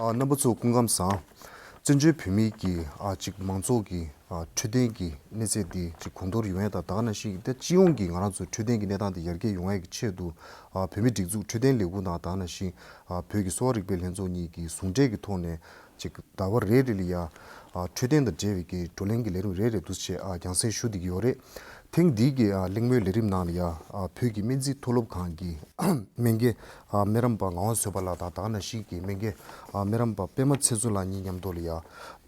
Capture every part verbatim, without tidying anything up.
ཨ། རྣམ་པ་ཚོ་སྐུ་ཁམས་བཟང་། བཙན་བྱོལ་བོད་མིའི་གི་ཨ་ཅིག་མང་ཚོགས་ཀྱི་ཨ་འཕྲོད་བསྟེན་གྱི་གནས་ཚད་འདི་ཅིག་གོང་མཐོར་ཡོང་ཡས་དང་། ད་ག་ནང་བཞིན་ད་སྤྱི་ཡོངས་ཀྱི་ང་རང་ཚོའི་འཕྲོད་བསྟེན་གྱི་གནས་སྟངས་འདི་ཡར་རྒྱས་ཡོང་ཡས་ཀྱི་ཆེད་དུ། ཨ་བོད་མིའི་སྒྲིག་འཛུགས་འཕྲོད་བསྟེན་ལས་ཁུངས་དང་། ད་ག་ནང་བཞིན་ཨ་བོད་ཀྱི་གསོ་བ་རིག་པའི་ལྷན་ཚོགས་གཉིས་ཀྱི་ཟུང་འབྲེལ་གྱི་ཐོག་ནས་ཅིག་ཟླ་བ་རེ་རེ་ལ་ཡ་ཨ་འཕྲོད་བསྟེན་དང་འབྲེལ་བའི་གི་བགྲོ་གླེང་གི་ལས་རིམ་རེ་རེ་འདུག་སེ་ཨ་རྒྱང་སྲིང་ཞུ་བསྡད་ཀྱི་ཡོད་རེད། ཐེངས་འདིའི་གི་ཨ་གླེང་མོལ་ལས་རིམ་ནང་ལ་ཡ་ཨ་བོད་ཀྱི་སྨན་རྩིས་མཐོ་སློབ་ཁང་གི་སྨན་རྒན་ཨ་སྨན་རམས་པ་ངག་དབང་བཟོད་པ་ལགས་དང་། ད་ག་ནང་བཞིན་གྱི་སྨན་རྒན་ཨ་སྨན་རམས་པ་པད་མ་ཚེ་མཚོ་ལགས་གཉིས་མཉམ་དུ་ལ་ཡ་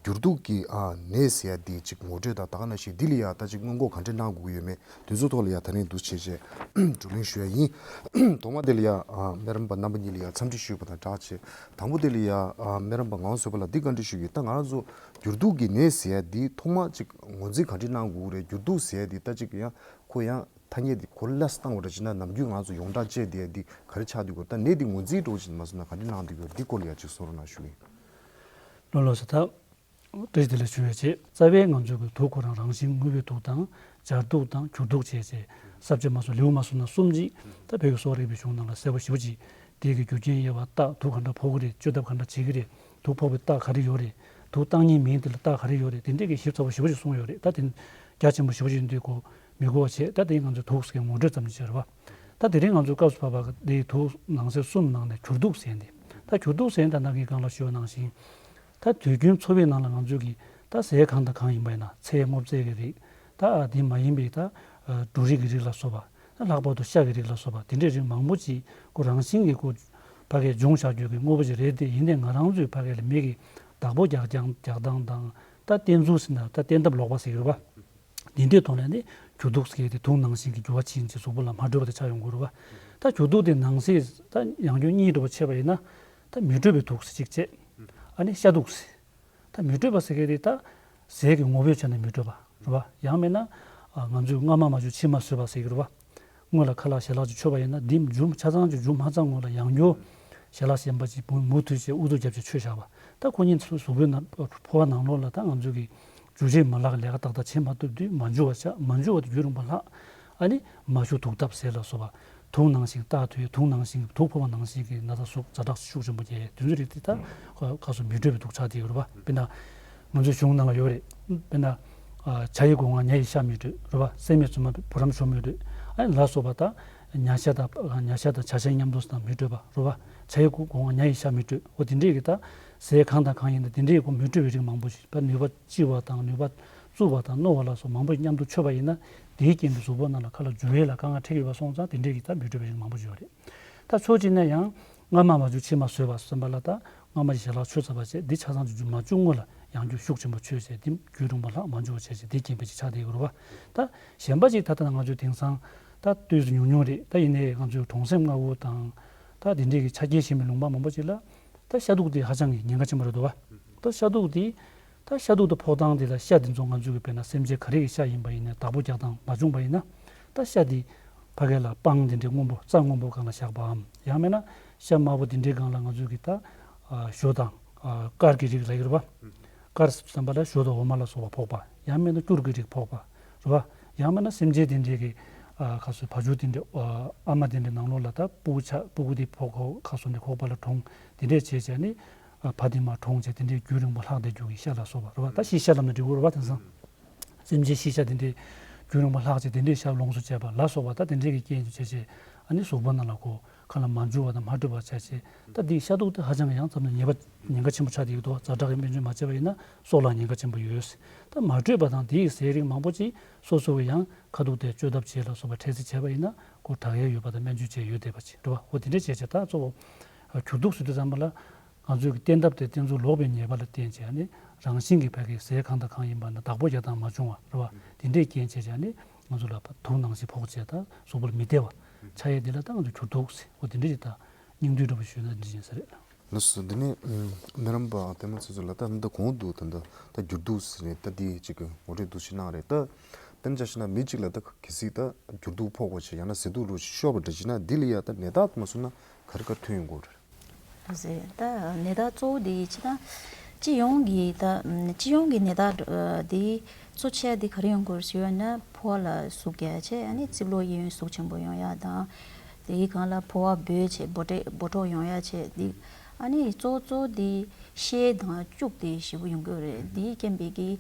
འགྱུར་ལྡོག་གི་ཨ་ནད་ཟེར་ཡ་འདི་ཅིག་ངོ་སྤྲོད་དང་། ད་ག་ནང་བཞིན་འདི་ལ་ཡ་ད་ཅིག་སྔོན་འགོག་ག་འདྲས་གནང་དགོས་ཀྱི་ཡོད་མེད་དེ་ཚོའི་ཐོག་ལ་ཡ་ད་རིང་འདུག་སེ་བྱས་བྱས་བགྲོ་གླེང་ཞུ་ཡ་ཡིན། ཐོག་མ་དེ་ལ་ཡ་ཨ་སྨན་རམས་པ་རྣམ་པ་གཉིས་ལ་ཡ་འཚམས་འདྲི་ཞུས་པ་དང་སྦྲགས་བྱས། དང་པོ་དེ་ལ་ཡ་ཨ་སྨན་རམས་པ་ངག་དབང་བཟོད་པ་ལགས་འདི་བཀའ་འདྲི་ཞུ་གི། ད་ང་རང་ཚོ་འགྱུར་ལྡོག་གི་ནད་ཟེར་ཡ་འདི་ཐོག་མ་ཅིག་ངོས་འཛིན་ག་འདྲས་གནང་དགོས་རེད། འགྱུར་ལྡོག་ཟེར་ཡ་འདི་ད་ཅིག་ཡང་ཁོ་ཡང་ཐ་སྙད་འདི་གོ་ལ་ལས་བཏང་བ་འདྲ་བྱས་ན་ནམ་རྒྱུན་ང་ཚོ་ཡོངས་གྲགས་བྱས་བསྡད་ཡ་འདི་ག་རེ་ཆགས་བསྡད་ཀྱི་ཡོད། ད་ནད་འདི་ངོས་འཛིན་འདྲ་བོ་ཅིག་མ་སོང་ན་ག་འདྲས་གནང་བསྡད་ཀྱི་ཡོད། འདི་སྐོར་ལ་ཡ་ཅིག་གསུང་རོགས་གནང་ཞུ་གི་ཡིན། ལགས་ལགས་སོ། ད་བཀྲ་ཤིས་བདེ་ལེགས་ཞུ་ཡ་བྱས། རྩ་བའི་ང་ཚོའི་གི་དུག་ཁོ་རང་རང་བཞིན་དངོས་པོའི་དུག་དང་སྦྱར་དུག་དང་གྱུར་དུག་བྱས་བྱས་ས་བཅད་མ་སོང་ལེའུ་མ་སོང་ན་གསུམ་ཅིག་ད་བོད་ཀྱི་གསོ་བ་རིག་པའི་གཞུང་ནང་ལ་གསལ་པོ་ཞེ་པོ་ཅིག་དེ་གི་རྒྱུ་རྐྱེན་དབྱེ་བ། རྟགས་དུག་ག་འདྲ་ཕོག་གི་རེད། བཅོས་ཐབས་ག་འདྲ་བྱེད་ཀྱི་རེད། དུག་ཕོག་པའི་རྟགས་ག་རེ་ཡོད་རེད། དུག་བཏང་མཁན་མིང་དེ་ལ་རྟགས་ག་རེ་ཡོད་རེད། དེ་འདྲས་ཀྱི་ཞིབ་ཚགས་པོ་ཞེ་པོ་ཅིག་གསུངས་ཡོད་རེད། ད་དེ་རྒྱ་ཆེན་པོ་ཞེ་པོ་ཅིག་ཡིན་དུས་གོ་མི་གོ་བ་བྱས། ད་དེ་ང་ཚོས་དུག་ཟེར་མཁན་ངོ་སྤྲོད་ཙམ་ཅིག་བྱས་རེད་པ། ད་དེ་རིང་ང་ཚོའི་སྐབས་སུ་བབས་པ་དེའི་དུག་ནང་གསེས་གསུམ་ནང་ནས་གྱུར་དུག་ཟེར་མཁན་དེ། ད་གྱུར་དུག་ཟེར་མཁན་ད་ནང་གི་སྒང་ལ་ཞུས་པ་ནང་བཞིན། ད་དུས་རྒྱུན་འཚོ་བའི་ནང་ལ་ང་ཚོས་ཀྱི་ད་ཟས་གང་དང་གང་ཡིན་པ་ཡིན་ན། ཚལ་སྔོ་ཚལ་གྱི་རིགས། ད་དེ་མ་ཡིན་པའི་ད་འབྲུ་རིགས་ཀྱི་རིགས་ལ་སོགས་པ། ད་ལྷག་པར་དུ་ཤ་གི་རིགས་ལ་སོགས་པ་དེ་འདྲའི་རིགས་མང་པོ་ཅིག་ཁོ་རང་བཞིན་གྱིས་ཁོ་ཕ་གིར་འབྱུང་བཞག་རྒྱུ་གི་དངོས་པོ་ཅིག་རེད་དེ། ཡིན་ནའི་ང་རང་ཚོའི་ཕ་གི་ལ་མི་གི་བདག་པོ་རྒྱག་རྒྱག་རྒྱག་སྟངས་དང་། ད་བསྟེན་ཚུལ་ཟེར་ན་ད་བསྟེན་ཐབས་ལོག་པ་ཟེར་གྱི་རེད་པ། འདི་འདྲའི་ཐོག་ནས་ནི་གྱུར་དུག་ཟེར་དེ་དུག་ནང་བཞིན་གྱི་འགྱུར་བ་ཕྱིན་ཅིག་གཟུགས་པོ་ལ་མ་འཕྲོད་པ་དེ་ཆགས་ཡོང་གི་རེད་པ། ད་གྱུར་དུག་དེ་ནང་གསེས་ད་ཡང་སྐྱོན་གཉིས་འདྲ་པོ་ཕྱེ་བ་ཡིན་ན། ད་མི་འཕྲོད་པའི་དུག་ཟེར་གཅིག་བྱས། ཨ་ནི་ཤ་དུག་ཟེར། ད་མི་འཕྲོད་པ་ཟེར་གྱི་དེ་ད་ཟས་ཀྱི་ངོ་བོས་ཆ་ནས་མི་འཕྲོད་པ་རེད་པ། ཡང་མིན་ན་ང་ཚོས་སྔ་མ་མ་བྱུང་ཕྱི་མ་བཟོས་པ་ཟེར་གྱི་རེད་པ། སྔོན་ལ་ཁ་ལག་ཞལ་ལག་ཅིག་མཆོད་པ་ཡིན་ན། དེ་མཇུག་ཆ་ཚང་ཅིག་མཇུག་མ་བསྡམས་སྔོན་ལ་ཡང་སྐྱོན་ཞལ་ལག་གཞན་པ་ཅིག་མུ་མུ་མཐུད་བྱས་ཨུ་ཚུགས་རྒྱབ་བྱས་མཆོད་བཞག་པ། ད་ཁོ་གཉིས་གཟུགས་པོའི་ནང་ཕོ་བ་ནང་ལོགས་ལ་ད་ང་ཚོས་ཀྱི་འཇུ་བྱེད་མ་ལག་ལས་ཀ་ཏག་ཏག་བྱེད་མ་ཐུབ་དུས་མ་འཇུ་བ་ཆགས། མ་འཇུ་བ་དེ་རྒྱུན་རིང་པོ་ལྷག། ཨ་ནི་མ་ཞུ་དུག་ལྟབ་ཟས་ལ་སོགས་པ། དུག་ནང་བཞིན་རྟགས་ཐོན། དུག་ནང་བཞིན་དུག་ཕོག་པ་ནང་བཞིན་གྱི་ན་ཚ་ཟུག་ཛ་དྲག་ཤུགས་ཆེན་པོ་རྒྱག་ཡས་དེ་ཚོའི་རིགས་དེ་ད་ཁ་ཁ་སོ་མི་འཕྲོད་པའི་དུག་ཆགས་བསྡད་ཡོད་རེད་པ། དཔེར་ན་ང་ཚོའི་གཞུང་ནང་ལ་ཡོད་རེད། དཔེར་ན་ཨ་བྱ་ཡི་སྒོ་ང་ཉ་ཡི་ཤ་མི་འཕྲོད་རེད་པ། སྲན་མའི་རྫུན་མ་བུ་རམ་ཤོ་མི་འཕྲོད། ཨ་ནི་ལ་སོགས་པ་ད་ཉ་ཤ་དང་ཉ་ཤ་དང་བྱ་ཤ་མཉམ་དུ་ཟ་ན་མི་འཕྲོད་པ་རེད་པ། བྱ་ཡི་སྒོ་ང་ཉ་ཡི་ཤ་མི་འཕྲོད། འོ་དེ་འདྲས་ཀྱི་ད་ཟས་གང་དང་གང་ཡིན་ན་དེ་འདྲས་ཀྱི་མི་འཕྲོད་པའི་རིགས་མང་པོ་ཞིག་ད་ནུས་པ་ལྕི་བ་དང་ནུས་པ་རྩུབ་པ་དང་རྣོ་བ་ལ་སོགས་མང་པོ་ཞིག་མཉམ་དུ་མཆོད་པ་ཡིན་ན། དེའི་རྐྱེན་པས་གཟུགས་པོ་ནང་ལ་ཁ་ལག་འཇུ་བྱེད་ལ་དཀའ་ངལ་འཕྲད་ཀྱི་ཡོད་པ་སོང་ཙང་དེ་འདྲས་ཀྱི་ད་མི་འཕྲོད་པའི་རིགས་མང་པོ་ཞིག་ཡོད་རེད། ད་ཕྱོགས་གཅིག་ནས་ཡང་སྔ་མ་མ་བྱུང་ཕྱི་མ་བཟོས་པ་བསམ་པ་ལ། ད་སྔ་མ་ཞིག་ཞལ་ལག་མཆོད་ཚར་བ་བྱས་འདི་ཆ་ཚང་ཅིག་མ་བྱུང་སྔོན་ལ་ཡང་བསྐྱར་ཤུགས་ཆེན་པོ་མཆོད་བྱས་འདི་རྒྱུན་རིང་པོ་ལྷག་མ་འཇུ་བ་བྱས་བྱས་འདི་རྐྱེན་པས་ཅིག་ཆགས་བསྡད་ཡོད་རེད་པ། ད་གཞན་པ་ཅིག་ད་ལྟ་ང་ཚོས་དེང་སང་ད་ལྟོས་ཚོད་ཉུང་ཉུང་རེད། ད་ཡིན་ནའི་ང་ཚོའི་གྲོང་གསེབ་མངའ་ཁུལ་དང་ད་དེ་འདྲས་ཀྱི་ཆ་རྐྱེན་ཞན་པའི་ལུང་པ་མང་པོ་ཅིག་ལ་ད་ཤ་དུག་དེ་ཧ་ཅང་གི་ཉེན་ཁ་ཆེན་པོ་རེད་འདུག་པ། ད་ཤ་དུག་དེ་ད་ཤ་དུག་དེ་ཕོག་སྟངས་དེ་ལ་ཤ་དེ་ཚོ་ང་ཚོས་ཀྱི་དཔེར་ན་སེམས་ཅན་ག་རེ་ཡི་ཤ་ཡིན་པ་ཡིན་ནའི་བདག་པོ་རྒྱག་སྟངས་མ་བྱུང་བ་ཡིན་ན། ད་ཤ་དེ་ཕ་གི་ལ་སྤང་དེ་འདྲའི་སྔོན་པོ་རྩྭ་སྔོན་པོ་སྒང་ལ་བཞག་པའམ། ཡང་མིན་ན་ཤ་དམར་པོ་དེ་འདྲའི་སྒང་ལ་ང་ཚོས་ཀྱི་ད་ཞོ་དང་དཀར་གྱི་རིགས་ལ་ཡོད་རེད་པ། དཀར་ཟེར་བ་ལ་ཞོ་དང་འོ་མ་ལ་སོགས་པ་ཕོག་པ། ཡང་མིན་ན་སྐྱུར་གྱི་རིགས་ཕོག་པ་རེད་པ། ཡང་མིན་ན་སེམས་ཅན་དེ་འདྲའི་གི་ཁ་སོ་བ་ཕྱུགས་དེ་འདྲའི་ཨ་མ་དེ་འདྲའི་ནང་ལོགས་ལ་ད་སྤུ་གུ་ཆགས་སྤུ་གུ་དེ་ཕོག་ཁ་སོ་ནས་ཁོག་པ་ལ་གྲོངས། དེ་འདྲས་བྱས་བྱས་ནས་ཕ་དེ་མར་གྲོངས་བྱས་དེ་འདྲའི་རྒྱུན་རིང་པོ་ལྷག་བསྡད་རྒྱུ་གི་ཤ་ལ་སོགས་པ་རེད་པ། ད་ཤི་ཤ་ལབ་ན་འགྲིག་གི་རེད་པ། དེང་སང་སེམས་ཅན་ཤི་ཤ་དེ་འདྲའི་རྒྱུན་རིང་པོ་ལྷག་བྱས་དེ་འདྲའི་ཤ་ལོངས་སུ་སྤྱད་པ་ལ་སོགས་པ་ད་དེ་འདྲའི་གི་རྐྱེན་བྱས་བྱས་ཨ་ནི་གཟུགས་པོ་ནང་ལ་ཁོ་ཁ་ལ་མ་འཇུ་བ་དང་མ་འཕྲོད་པ་བྱས་བྱས། ད་འདི་ཤ་དུག་དེ་ཧ་ཅང་གི་ཡང་ཙམ་ན་ཉེན་པ་ཉེན་ཁ་ཆེན་པོ་ཆགས་བསྡད་ཡོད་དོ། ཛ་དྲག་གི་སྨན་བཅོས་མ་བྱས་པ་ཡིན་ན་སྲོག་ལ་ཉེན་ཁ་ཆེན་པོ་ཡོད། ད་མ་འཕྲོད་པ་དང་དེའི་ཟས་རིགས་མང་པོ་ཅིག་སོ་སོ་གི་ཡང་ཁ་ཐུག་དེ་བཅོས་ཐབས་བྱས་ལ་སོགས་པ་འཕྲལ་སེལ་བྱས་པ་ཡིན་ན་ཁོ་དྲག་ཡས་ཡོད་པ་དང་སྨན་བཅོས་བྱས་ཡོད་བསྡད་པ་ཅིག་རེད་པ། འོ་དེ་འདྲ་བྱས་བྱས་ད་གཙོ་བོ་གྱུར་དུག་ཟེར་དུས་ཙམ་པ་ལ་ང་ཚོས་ཀྱི་བསྟེན་ཐབས་དེ་བསྟེན་ཚུལ་ལོག་པའི་ཉེས་པ་ལ་བརྟེན་བྱས་ནས་རང་བཞིན་གྱི་ཕ་གི་ཟས་གང་དང་གང་ཡིན་པ་ན་བདག་པོ་རྒྱག་སྟངས་མ་བྱུང་བ་རེད་པ། དེ་འདྲའི་རྐྱེན་བྱས་བྱས་ནས་ང་ཚོ་ལ་དུག་ནང་བཞིན་ཕོག་བྱས་ད་གཟུགས་པོ་ལ་མི་བདེ་བ་ཆགས་ཡས་དེ་ལ་ད་ང་ཚོ་གྱུར་དུག་ཟེར། འོ་དེ་འདྲ་ཞིག་ད་སྙིང་བསྡུས་འདྲ་པོ་ཞུས་ན་འགྲིག་ཡིན་ས་རེད། ལགས་སོ། འདི་ནས་སྨན་རམས་པ་པད་མ་ཚེ་མཚོ་ལགས་ད་ད་གོང་དུ་ད་ད་ད་གྱུར་དུག་ཟེར་ནས་ད་འདི་ཅིག་གི་ངོ་སྤྲོད་འདུག་ཅིག་གནང་རེད། ད་དཔེར་ན་ཆ་བཞག་ན་མི་གཅིག་ལ་ད་གལ་སྲིད་ད་གྱུར་དུག་ཕོག་པ་ཞིག་ཡང་ན་ཟས་དུག་འདྲ་ཞིག་ཤོར་བ་འདྲ་ཞིག་ན་འདི་ལ་ཡ་ད་ནད་རྟགས་མ་སོང་ན་ག་རེ་ག་རེ་ཐོན་ཡོང་གི་རེད། ཟེར་ད་ནད་རྟགས་གཙོ་བོ་འདི་ཕྱི་ན་སྤྱི་ཡོངས་ཀྱི་ད་སྤྱི་ཡོངས་ཀྱི་ནད་རྟགས་འདི་གཙོ་ཆེ་འདི་ག་རེ་ཡོང་གི་རེད་ཟེར་ན་ཕོ་བ་ལ་ཟུག་རྒྱག་ཡ་བྱས། ཨ་ནི་རྩིབ་ལོགས་གཡས་གཡོན་ཟུག་ཆེན་པོ་ཡོང་ཡ་དང་། དེའི་སྒང་ལ་ཕོ་བ་སྦོས་བྱས་སྦོ་འདྲེ་སྦོ་འཁྲོག་ཡོང་ཡ་བྱས། འདི་ ཨ་ནི་གཙོ་བོ་གཙོ་བོ་དེ་ཤེལ་དང་བཅུག་དེ་ཞེ་པོ་ཡོང་གི་ཡོད་རེད། དེའི་རྐྱེན་པས་ཀྱི་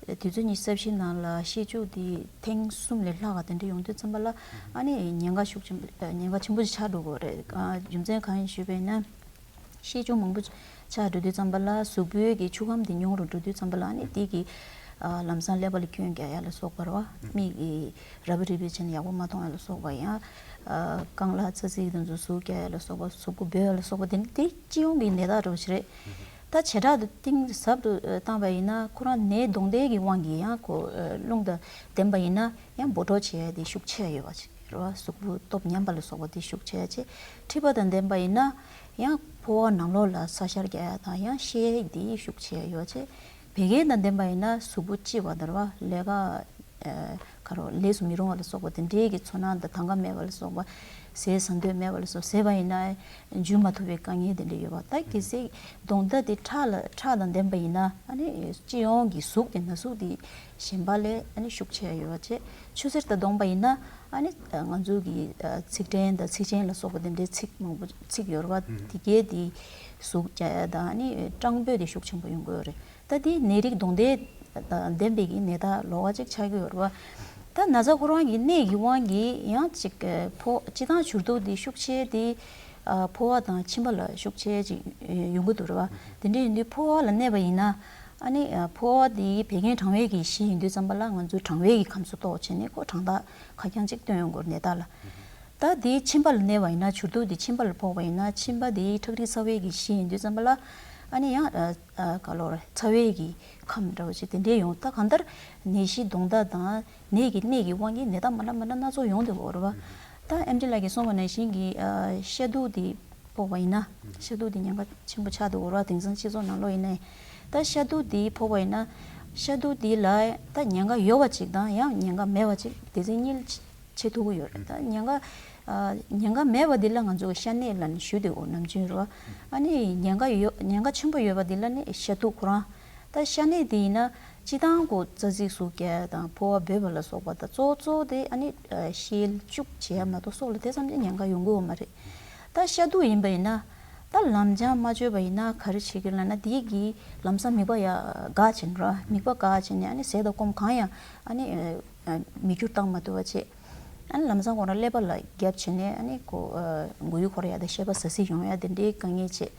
དུས་ཚོད་ཉི་ཤུ་རྩ་བཞི་ནང་ལ་ཤེལ་བཅུག་དེ་ཐེངས་གསུམ་ལས་ལྷག་ག་དེ་འདྲ་ཡོང་དུས་ཙམ་པ་ལ། ཨ་ནི་ཉེན་ཁ་ཤུགས་ཆེན་པོ་ཉེན་ཁ་ཆེན་པོ་ཞིག་ཆགས་འགྲོ་གི་ཡོད་རེད། ཨ་རྒྱུ་མཚན་གང་ཡིན་ཞུས་པ་ཡིན་ན། ཤེལ་བཅུག་མང་པོ་ཆགས་འགྲོ་དུས་ཙམ་པ་ལ་གཟུགས་པོའི་གི་ཆུ་ཁམས་དེ་ཉུང་རུ་འགྲོ་དུས་ཙམ་པ་ལ། ཨ་ནི་དེ་གི་ཨ་ལམ་སང་ཀླད་པ་ལ་སྐྱོན་རྒྱག་ཡ་ལ་སོགས་པ་རེད་བ། མིག་གི་ར་བི་རི་བི་བྱས་ནས་ཡག་པོ་མ་མཐོང་ཡ་ལ་སོགས་པ། ཡང་ཨ་རྐང་ལག་རྩ་ཚིགས་དེ་ཚོ་ཟུག་རྒྱག་ཡ་ལ་སོགས་པ། གཟུགས་པོ་སྦོས་ཡ་ལ་སོགས་པ། དེ་ནི་དེ་སྤྱི་ཡོངས་ཀྱི་ནད་རྟགས་འདྲ་པོ་ཞིག་རེད། ད་བྱེ་བྲག་ཏུ་གཏིང་ཟབ་ཏུ་བཏང་བ་ཡིན་ན། ཁོ་རང་ནད་གདོན་འདྲེ་གི་དབང་གིས་ཡང་ཁོ་རླུང་དང་ལྡན་པ་ཡིན་ན། ཡང་འབུ་འཁྲུག་བྱེད་ཡ་དེ་ཤུགས་ཆེ་ཡོད་པ་ཅིག་རེད་བ། གཟུགས་པོ་སྟོབས་ཉམས་པ་ལ་སོགས་པ་དེ་ཤུགས་ཆེ་ཡ་བྱེད། མཁྲིས་པ་དང་ལྡན་པ་ཡིན་ན་ཡང་ཕོ་བ་ནང་ལོགས་ལ་ཚ་ཤར་རྒྱག་ཡ་དང་ཡང་ཤེད་དེ་ཤུགས་ཆེ་ཡ་ཡོད་བྱེད། བད་ཀན་དང་ལྡན་པ་ཡིན་ན་གཟུགས་པོ་ལྕི་བ་དང་རེད་བ། ལས་ཀ་ཨ་ག་རེ་ལས་སུ་མི་རུང་བ་ལ་སོགས་པ་དེ་འདྲའི་གི་ཚོར་སྣང་དང་དང་ག་མེད་པ་ལ་སོགས་པ། ཟས་ཟ་འདོད་མེད་པ་ལ་སོགས། ཟས་པ་ཡིན་ན་འཇུ་མ་ཐུབ་པའི་དཀའ་ངལ་དེ་འདྲ་ཡོད་པ། ད་གལ་སྲིད་གདོན་འདྲེ་དེ་ཁྲག་ལ་ཁྲག་དང་ལྡན་པ་ཡིན་ན། ཨ་ནི་སྤྱི་ཡོངས་ཀྱི་གཟུགས་དེ་ན་ཟུག་དེ་གཞན་པ་ལས་ཨ་ནི་ཤུགས་ཆེ་ཡོད་པ་བྱེད། ཆུ་སེར་དང་བསྡོངས་པ་ཡིན་ན་ཨ་ནི་ང་ཚོ་གི་ཚིགས་ཕྲན་དང་ཚིགས་ཆེན་ལ་སོགས་པ་དེ་འདྲའི་ཚིགས་མང་པོ་ཚིགས་ཡོད་རེད་བ། དེ་གའི་དེ་ཟུག་རྒྱག་ཡ་དང་ཨ་ནི་སྐྲངས་སྤོས་དེ་ཤུགས་ཆེན་པོ་ཡོང་གི་ཡོད་རེད། ད་དེ་ནད་རིགས་གདོན་འདྲེ་དང་ལྡན་པའི་གི་ནད་རྟགས་ལོགས་ཀ་ཅིག་ཆགས་ཀྱི་ཡོད་རེད་བ། ད་ན་ཚ་ཁོ་རང་གི་གནས་ཀྱི་དབང་གིས་ཡང་ཅིག་ཕོ་སྤྱིར་བཏང་འཇུར་ལྡོག་དེ་ཤུགས་ཆེ་དེ་ཨ་ཕོ་བ་དང་མཆིན་པ་ལ་ཤུགས་ཆེ་ཅིག་ཡོང་གི་འདུག་རེད་བ། དེ་འདྲ་ཡིན་དུས་ཕོ་བ་ལ་གནས་པ་ཡིན་ན། ཨ་ནི་ཕོ་བ་དེ་བད་ཀན་གྲང་བའི་གི་གཞི་ཡིན་དུས་ཙམ་པ་ལ་ང་ཚོས་གྲང་བའི་གི་ཁམས་གསོ་གཏོང་བྱས་ནས་ཁོ་གྲང་ཐག་ཁ་རྐྱང་ཅིག་བཏོན་ཡོང་གི་ཡོད་རེད་ནད་རྟགས་ལ། ད་དེ་མཆིན་པ་ལ་གནས་པ་ཡིན་ན། འཇུར་ལྡོག་དེ་མཆིན་པ་ལ་ཕོག་པ་ཡིན་ན། མཆིན་པ་དེ་ཁྲག་མཁྲིས་ཚ་བའི་གི་གཞི་ཡིན་དུས་ཙམ་པ་ལ། ཨ་ནི་ཡང་ཨ་ཨ་ག་ལོར་ཚ་བའི་གི་ཁམས་འདྲ་བོ་ཅིག་དེ་འདྲའི་ཡོང་། ད་གང་ལྟར་ནད་གཞི་གདོན་རྟགས་དང་ནད་ཀྱི་གནས་ཀྱི་དབང་གིས་ནད་རྟགས་མ་འདྲ་མ་འདྲ་སྣ་ཚོགས་ཡོང་བསྡད་ཡོད་རེད་བ། ད་ཨེམ་ཆི་ལགས་ཀྱིས་གསུངས་པ་ནང་བཞིན་གྱི་ཨ་ཤ་དུག་དེ་ཕོག་པ་ཡིན་ན། ཤ་དུག་དེ་ཉེན་ཁ་ཆེན་པོ་ཆགས་འདུག་ར། དེང་སང་སྤྱི་ཚོགས་ནང་ལོགས་ཡིན་ནའི། ད་ཤ་དུག་དེ་ཕོག་པ་ཡིན་ན། ཤ་དུག་དེ་ལ་ད་ཉེན་ཁ་ཡོད་པ་ཅིག་དང་ཡང་ཉེན་ཁ་མེད་པ་ཅིག་སྡེ་ཚན་གཉིས་ལ་ཕྱེ་ཕྱེ་ཐུབ་ཀྱི་ཡོད་རེད། ད་ཉེན་ཁ་ཨ་ཉེན་ཁ་མེད་པ་འདི་ལ་ང་ཚོ་ཤ་གནད་ལབ་ནས་ཞུས་བསྡད་ཡོད་ནམ་རྒྱུན་རེད་བ། ཨ་ནི་ཉེན་ཁ་ཡོད་ཉེན་ཁ་ཆེན་པོ་ཡོད་པ་འདི་ལ་ནི་ཤ་དུག་ཁོ་རང་། ད་ཤ་གནད་དེ་ཡིན་ན་སྤྱིར་བཏང་ཁོ་རྩ་ཚིགས་ཟུག་རྒྱག་དང་ཕོ་བ་སྦོས་པ་ལ་སོགས་པ་དང་གཙོ་གཙོ་དེ་ཨ་ནི་ཨ་ཤེད་བཅུག་བྱེད་ཡ་མ་གཏོགས་སྲོག་ལ་དེ་ཙམ་གྱི་ཉེན་ཁ་ཡོང་གི་ཡོད་མ་རེད། ད་ཤ་དུག་ཡིན་པ་ཡིན་ན་ད་ལམ་སྦྱང་མ་བཅོས་པ་ཡིན་ན་ག་རེ་བྱེད་ཀྱི་ལབ་ན། དེ་གི་ལམ་སང་མིད་པ་ཡ་འགག་ཕྱིན་ར། མིད་པ་འགག་ཕྱིན་ནས་ཨ་ནི་ཟས་དང་སྐོམ་གང་ཡང་ཨ་ནི་ཨ་མི་འགྱུར་བཏང་མ་ཐུབ་པ་བྱེད། ཨ་ནི་ལམ་སང་ཁོ་རང་ཀླད་པ་ལ་རྒྱབ་བྱས་ནས་ཨ་ནི་ཁོ་ཨ་མགོ་ཡུ་འཁོར་ཡ་དང་ཤེས་པ་ཟ་ཟི་ཡོང་ཡ་དེ་འདྲའི་དཀའ་ངལ་བྱེད།